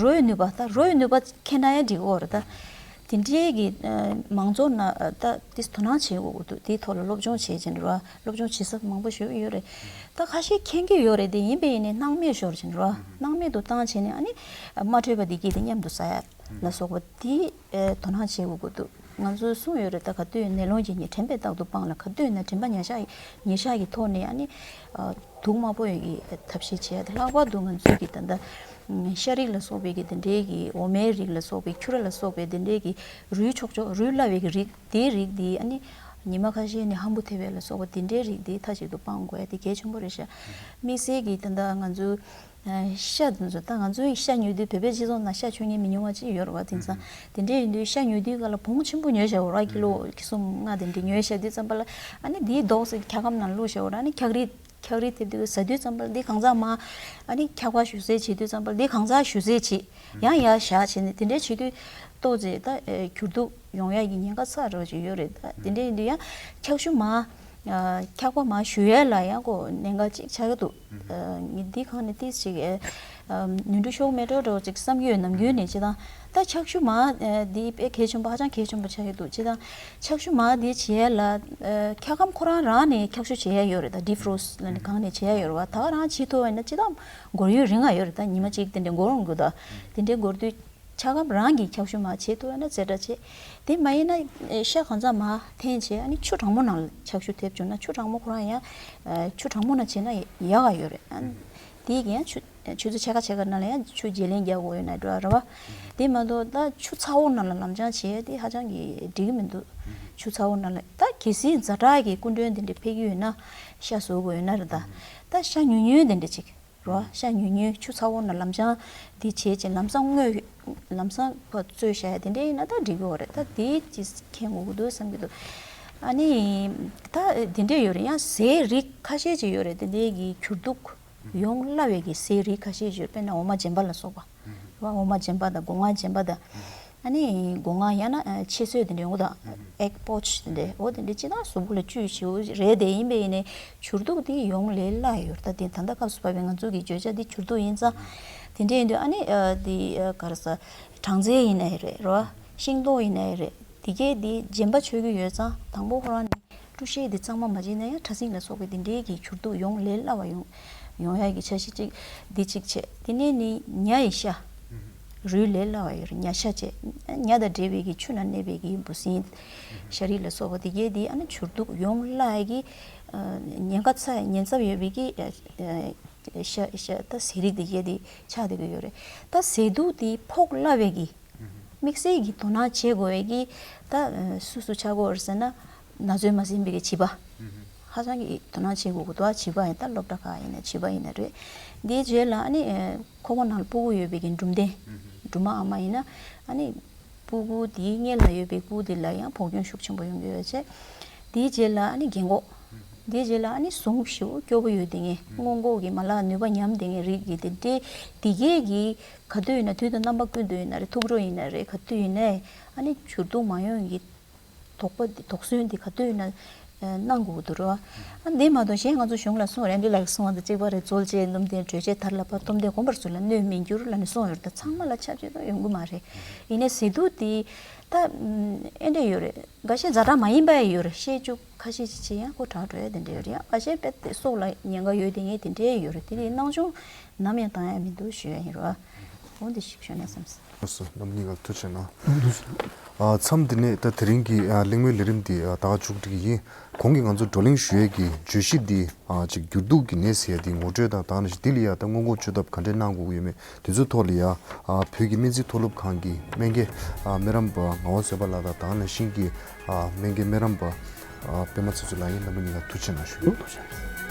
རོ་ཡི་ནུས་པ། ད་རོ་ཡི་ནུས་པ་མཁྱེན་ན་ཡང་འགྲིག་གི་ཡོད་རེད། ད་དེ་འདྲའི་གི་མང་ཚོགས་ན་ད་དེ་དོ་སྣང་བྱེད་དགོས་ཀྱི་འདུག་དེའི་ཐོག་ལ་སློབ་སྦྱོང་བྱེད་བྱས་འགྲོ་བ། སློབ་སྦྱོང་བྱེད་ས་མང་པོ་ཞིག་ཡོད་རེད། ད་ཁ་ཤས་མཁྱེན་གྱི་ཡོད་རེད། དེ་ཡིན་པས་ཡིན་ནའི་སྣང་མེད་ཤོར་བྱས་འགྲོ་བ། སྣང་མེད་དུ་བཏང་བྱས་ནས་ཨ་ནི་མ་འཕྲོད་པ་དེ་གྱིས་དེ་མཉམ་དུ་ཟ་ཡ་ལ་སོགས་པ་དེ་དོ་སྣང་བྱེད་དགོས་ཀྱི་འདུག་ང་ཚོས་གསུངས་ཡོད་རེད། ད་ག་དུས་ནད་སློང་གི་ཉེས་དྲན་པའི་རྟག་ཏུ་སྤངས་ལ། ག་དུས་ན་དྲན་པ་ཉེར་བཞག་ཉེར་བཞག་གི་ཐོག་ནས་ཨ་ནི་དུག་མ་ཕོག་ཡག་གི་ཐབས་ཤེས་བྱེད་ཡ་དེ། ལྷག་པར་དུ་ང་ཚོས་ཀྱི་ད་ལྟ་ཤ་རིགས་ལ་སོགས་པའི་གི་དེ་འདྲའི་གི་འོ་མའི་རིགས་ལ་སོགས་པའི་ཁྱུ་ར་ལ་སོགས་པའི་དེ་འདྲའི་གི་རུལ་ཆོག་ཆོག་རུལ་སླ་བའི་གི་རིགས་དེའི་རིགས་དེ་ཨ་ནི་ཉི་མ་ཁ་ཤས་ནས་ཧམ་པོ་ཐེབས་ཡ་ལ་སོགས་པ་དེ་འདྲའི་རིགས་དེ་མཐའ་གཅིག་ཏུ་སྤང་དགོས་ཡ་དེ་གལ་ཆེན་པོ་རེད་ཤག་དམིགས་བསལ་གྱིས་ད་ལྟ་ང་ཚོའི་ཤ་དེ་ཚོ། ད་ང་ཚོའི་ཤ་ཉོ་དུས། བོད་པའི་སྤྱི་ཚོགས་ནང་ཤ་མཆོད་མཁན་མི་ཉུང་བ་ཅིག་ཡོད་རེད་བ། དེང་སང་དེ་འདྲ་ཡིན་དུས་ཤ་ཉོ་དུས་ག་ལ་བོང་ཆེན་པོ་ཉོས་བཞག་ཡོད་རེད། ཀི་ལོ་བཅུ་གསུམ་ལྔ་དེ་འདྲ་ཉོས་བཞག་དུས་ཙམ་པ་ལ་ཨ་ནི་དེའི་རྡོག་ཙམ་འཁྱག་སྒམ་ནང་བླུགས་བཞག་ཡོད་རེད། ཨ་ནི་འཁྱག་རིལ་ འཁྱགས་རིལ་ཐེབས་དུས་ཟ་དུས་ཙམ་པ་ལ་འདི་གང་ཟག་མ་ཨ་ནི་འཁྱག་པ་ཞུ་སེ་བྱེད་དུས་ཙམ་པ་ལ་འདི་གང་ཟག་ཞུ་སེ་བྱེད། ཡང་ཡར་བཞག་བྱས་ནས་དེ་འདྲའི་བྱེད་དུས་ཏོག་ཙེ་ད་ཨེ་འགྱུར་ལྡོག་ཡོང་ཡ་གི་ཉེན་ཁ་ཚ་རུ་ཅིག་ཡོད་རེད། ད་དེ་འདྲ་ཡིན་དུས་ཡང་འཁྱག་ཤུ་མ་ཨ་འཁྱག་པ་མ་ཞུ་ཡ་ལ་ཡང་ཁོ་གནད་འགག་ཅིག་ཆགས་ཀྱི་འདུག་ཨ་ངས་འདི་གང་ནས་ཏིས་ཅིག་ཨེ་ཨ་ནུས་འབྲུ་ཤོག་མེ་སྤྲོད་འདྲ་བོ་ཅིག་བསམ་གྱི་ཡོད། ནམ་རྒྱུན་ནས་སྤྱིར་བཏང་ད་འཁྱག་ཤུ་མ་ཨ་འདི་དཔེ་གལ་ཆེན་པོ་ཧ་ཅང་གལ་ཆེན་པོ་ཆགས་ཀྱི་འདུག་སྤྱིར་བཏང་འཁྱག་ཤུ་མ་འདི་བྱེད་ཡ་ལ་ཨ་འཁྱག་སྒམ་ཁོ་རང་རང་ནས་འཁྱག་ཤུ་བྱེད་ཡ་ཡོད་རེད། ད་ཌིབ་ཕི་རོ་སི་ལ་ནི་གང་ནས་བྱེད་ཡ་ཡོད་རེད་བ། ད་ག་རང་བྱེད་ཐུབ་པ་ཡིན་ན་སྤྱིར་བཏང་འགོར་ཡུན་རིང་ང་ཡོད་རེད། ད་ཉི་མ་གཅིག་དེ་འདྲའི་འགོར་འོང་གི་འདུག་དེ་འདྲའི་འགོར་དུས་འཁྱག་སྒམ་རང་གིས་འཁྱག་ཤུ་མ་བྱེད་ཐུབ་ཡ་ན་ཙེ་དྲག་བྱེད། དེ་མ་ཡིན་ན་ཤ་གང་ཙམ་མ་འཐེན་བྱས་ཨ་ནི་ཆུ་གྲང་མོ་ནང་ལ་འཁྱག་ཤུ་ཐེབས་བཅུག་ན་ཆུ་གྲང་མོ་ཁོ་རང་ཡང་ཆུ་གྲང་མོ་ནང་བྱས་ན་ཡག་ག་ཡོད་རེད། ཨ་ནི་དེ་གི་ཡང་ཆུ་ཆུ་ཚོད་ཕྱེད་ཀ་ཕྱེད་ཀ་ནང་ལ་ཡང་ཆུ་བརྗེ་ལེན་རྒྱག་དགོས་ཡོད་ན་འགྲོ་ར་བ། དེ་མ་གཏོགས་ད་ཆུ་ཚ་བོ་ནང་ལ་ལམ་སྦྱང་བྱས་དེ་ཧ་ཅང་གི་འགྲིག་གི་མི་འདུག་ཆུ་ཚ་བོ་ནང་ལ་ད་གལ་སྲིད་ཛ་དྲག་གི་སྐུ་མགྲོན་དེ་འདྲ་ཕེབས་ཀྱི་ཡོད་ན་ཤ་ཟ་དགོས་ཡོད་ན་རེད། ད་ད་ཤ་ཉུང་ཉུང་དེ་འདྲ་ཅིག་རོ། ཤ་ཉུང་ཉུང་ཆུ་ཚ་བོ་ནང་ལམ་སྦྱང་འདི་བྱས་ཅིང་ལམ་སང་སྔོན་ལམ་སང་ཕར་བཙོས་བཞག་ཡ་དེ་འདྲ་ཡིན་ན་ད་འགྲིག་གི་ཡོད་རེད། ད་དེ་ཅིག་མཁྱེན་དགོས་ཀྱི་འདུག་བསམ་གྱི་འདུག་ཨ་ནི་ད་དེ་འདྲ་ཡོད་རེད། ཡང་ཟས་རིགས་ཁ་ཤས་ཅིག་ཡོད་རེད། དེ་འདྲའི་གི་འགྱུར་ལྡོག་ཡོང་སླ་བའི་གི་ཟས་རིགས་ཁ་ཤས་ཅིག་ཡོད། དཔེར་ན་འོ་མ་རྗེན་པ་ལ་སོགས་པ་རོ། འོ་མ་རྗེན་པ་དང་སྒོ་ང་རྗེན་པ་དང་། ཨ་ནི་སྒོ་ང་ཡང་ན་ཨ་ཆེ་ཚོད་དེ་འདྲའི་འོ་དང་ཨེག་པོ་ཆི་དེ་འདྲའི་འོ་དེ་འདྲའི་སྤྱིར་བཏང་གཟུགས་པོ་ལ་བཅུད་ཞེ་པོ་རེད། དེ་ཡིན་པས་ནས་འགྱུར་ལྡོག་དེ་ཡོང་ལས་སླ་ཡོད། ད་དེ་ད་ལྟ་སྐབས་སུ་བབས་པའི་ང་ཚོ་གི་བརྗོད་བྱ་དེ་འགྱུར་ལྡོག་ཡིན་ཙང་དེ་འདྲ་ཡིན་དུས་ཨ་ནི་ཨ་དེ་ཨ་ག་རེ་ཟ་སྦྲང་རྩི་ཡིན་ནའི་རེད་རོ། ཤིང་ཏོག་ཡིན་ནའི་རེད། དེ་གས་དེ་རྗེན་པ་མཆོད་ཀྱི་ཡོད་ཙང་དང་པོ་ཁོ་རང་ནས། ཀྲུ་ཤེ་འདི་གཙང་མ་མ་བྱས་ན་ཡང་ཕྲ་སྲིན་ལ་སོགས་པའི་འདི་འདྲའི་གི་འགྱུར་ལྡོག་ཡོང་ལས་སླ་བ་ཡོང་ཡོང་ཡ་གི་འཆར་གཞི་གཅིག་འདི་གཅིག་བྱས། དེ་ནས་ནི་ཉ་ཡི་ཤ། རུལ་ལས་སླ་བ་ཡོད་རེད། ཉ་ཤ་བྱས། ཉ་དང་འབྲེལ་བའི་གི་ཆུ་ན་གནས་པའི་གི་འབུ་སྲིན། ཤ་རིགས་ལ་སོགས་པ་འདི་གས་འདི་ཨ་ནི་འགྱུར་ལྡོག་ཡོང་སླ་ཡ་གི་ཉེན་ཁ་ཚ་ཉེན་ཚབས་ཡོད་པའི་གི་ཤ་ཤ་ད་ཟས་རིགས་འདི་གས་འདི་ཆགས་བསྡད་ཀྱི་ཡོད་རེད། ད་ཟས་དུག་འདི་ཕོག་སླ་བའི་གི་དམིགས་བསལ་གྱི་དོ་སྣང་བྱེད་དགོས་པའི་གི་ད་སུ་སུ་ཆགས་ཀྱི་ཡོད་རེད་ཟེར་ན། ན་ཚོད་མ་ཟིན་པའི་གི་བྱིས་པ། ཧ་ཅང་གི་དོ་སྣང་བྱེད་དགོས་ཀྱི་འདུག་བྱིས་པ་ཡིན་ད་སློབ་གྲྭ་ཁག་ཡིན་ན་བྱིས་པ་ཡིན་ན་རེད། འདིའི་རྗེས་ལ་ཨ་ནི་ཁོག་པ་ནང་ལ་ཕྲུ་གུ་ཡོད་པའི་གི་སྦྲུམ་སྟོན། སྦྲུམ་མ་ཨ་མ་ཡིན་ན་ཨ་ནི་ཕྲུ་གུ་དེའི་མངལ་ལ་ཡོད་པའི་ཕྲུ་གུ་དེ་ལ་ཡང་བོགས་གྱོན་ཤུགས་ཆེན་པོ་ཡོང་གི་ཡོད་ཚེ། དེའི་རྗེས་ལ་ཨ་ནི་རྒན་གོག་དེའི་རྗེས་ལ་ཨ་ནི་ཟུངས་ཞེ་པོ་སྐྱོ་པོ་ཡོད་དེ་ངས་སྔོན་འགོག་གི་མ་ལག་ནུས་པ་ཉམས་དེ་ངས་རིགས་ཀྱི་དེ་འདྲའི་དེ་གས་ཀྱི་ག་དུས་ཡིན་ན་དུས་དང་རྣམ་པ་ཀུན་ཏུ་ཡིན་ན་རེད། ཐུགས་སྤྲོ་ཡིན་ན་རེད། ག་དུས་ཡིན་ནའི་ཨ་ནི་འགྱུར་ལྡོག་མ་ཡོང་གི་དོགས་པ་དེ་དོགས་ཟོན་དེ་ག་དུས་ཡིན་ན་གནང་དགོས་འདུག་རོ། ཨ་འདི་མ་གཏོགས་གཞན་ང་ཚོ་གཞུང་ལ་གསུངས་རེད། འདི་ལ་གསུངས་པ་དང་གཅིག་པ་རེད། རྫོགས་བྱེད་སྣུམ་ལྡན་དྲོད་བྱེད་ཐར་ལ་ཕབ། སྟོབས་ལྡན་གོམས་པར་ཚུགས་ལ་གནོད་མི་འགྱུར་ལ་ནི་གསུངས་ཡོད་རེད། ད་ཚང་མ་ལ་ཁྱབ་ཆེ་ད་ཡོང་གི་མ་རེད། ཡིན་ནའི་ཟས་དུག་དེ་ད་ཨེ་འདྲ་ཡོད་རེད། འགའ་ཤས་ཛ་དྲག་མ་ཡིན་པ་ཡང་ཡོད་རེད། བཤད་རྒྱུ་ཁ་ཤས་ཅིག་བྱས་ཡང་ཁོ་དྲག་འགྲོ་ཡ་དེ་འདྲ་ཡོད་རེད། ཡང་ཁ་ཤས་དཔེ་དེ་སྲོག་ལ་ཉེན་ཁ་ཡོད་དེ་ངས་དེ་འདྲའི་ཡོད་རེད། དེ་དེ་སྣང་ཆུང་ནམ་ཡང་བཏང་ཡ་མི་འདུག་ཞུ་ཡ་ཡིན་རོ། འོ་འདི་ཞིག་ཞུ་ན་བསམ་སོང་། རྣམ་གཉིས་ཀ་ཐུགས་རྗེ་གནང་། ཨ་མཚམས་འདི་ནས་ད་དེ་རིང་གི་ཨ་གླེང་མོལ་ལས་རིམ་འདི་ཨ་ད་ག་མཇུག་སྒྲིལ་གྱི་ཡིན། གོང་གི་ང་ཚོ་བགྲོ་གླེང་ཞུ་ཡས་ཀྱི་བརྗོད་གཞི་འདི་ཨ་ཅིག་འགྱུར་ལྡོག་གི་ནད་ཟེར་ཡ་འདི་ངོ་སྤྲོད་དང་ད་ག་ནང་བཞིན་འདི་ལ་ཡ་ད་སྔོན་འགོག་བཅོས་ཐབས་ག་འདྲས་གནང་དགོས་ཀྱི་ཡོད་མེད་དེ་ཚོའི་ཐོག་ལ་ཡ་ཨ་བོད་ཀྱི་སྨན་རྩིས་མཐོ་སློབ་ཁང་གི་སྨན་རྒན་ཨ་སྨན་རམས་པ་ངག་དབང་བཟོད་པ་ལགས་དང་ད་ག་ནང་བཞིན་གྱི་ཨ་སྨན་རྒན་སྨན་རམས་པ་ཨ་པད་མ་ཚེ་མཚོ་ལགས་ཡིན། རྣམ་པ་གཉིས་ལ་ཐུགས་རྗེ་གནང་ཞུ། ཐུགས་རྗེ་གནང་།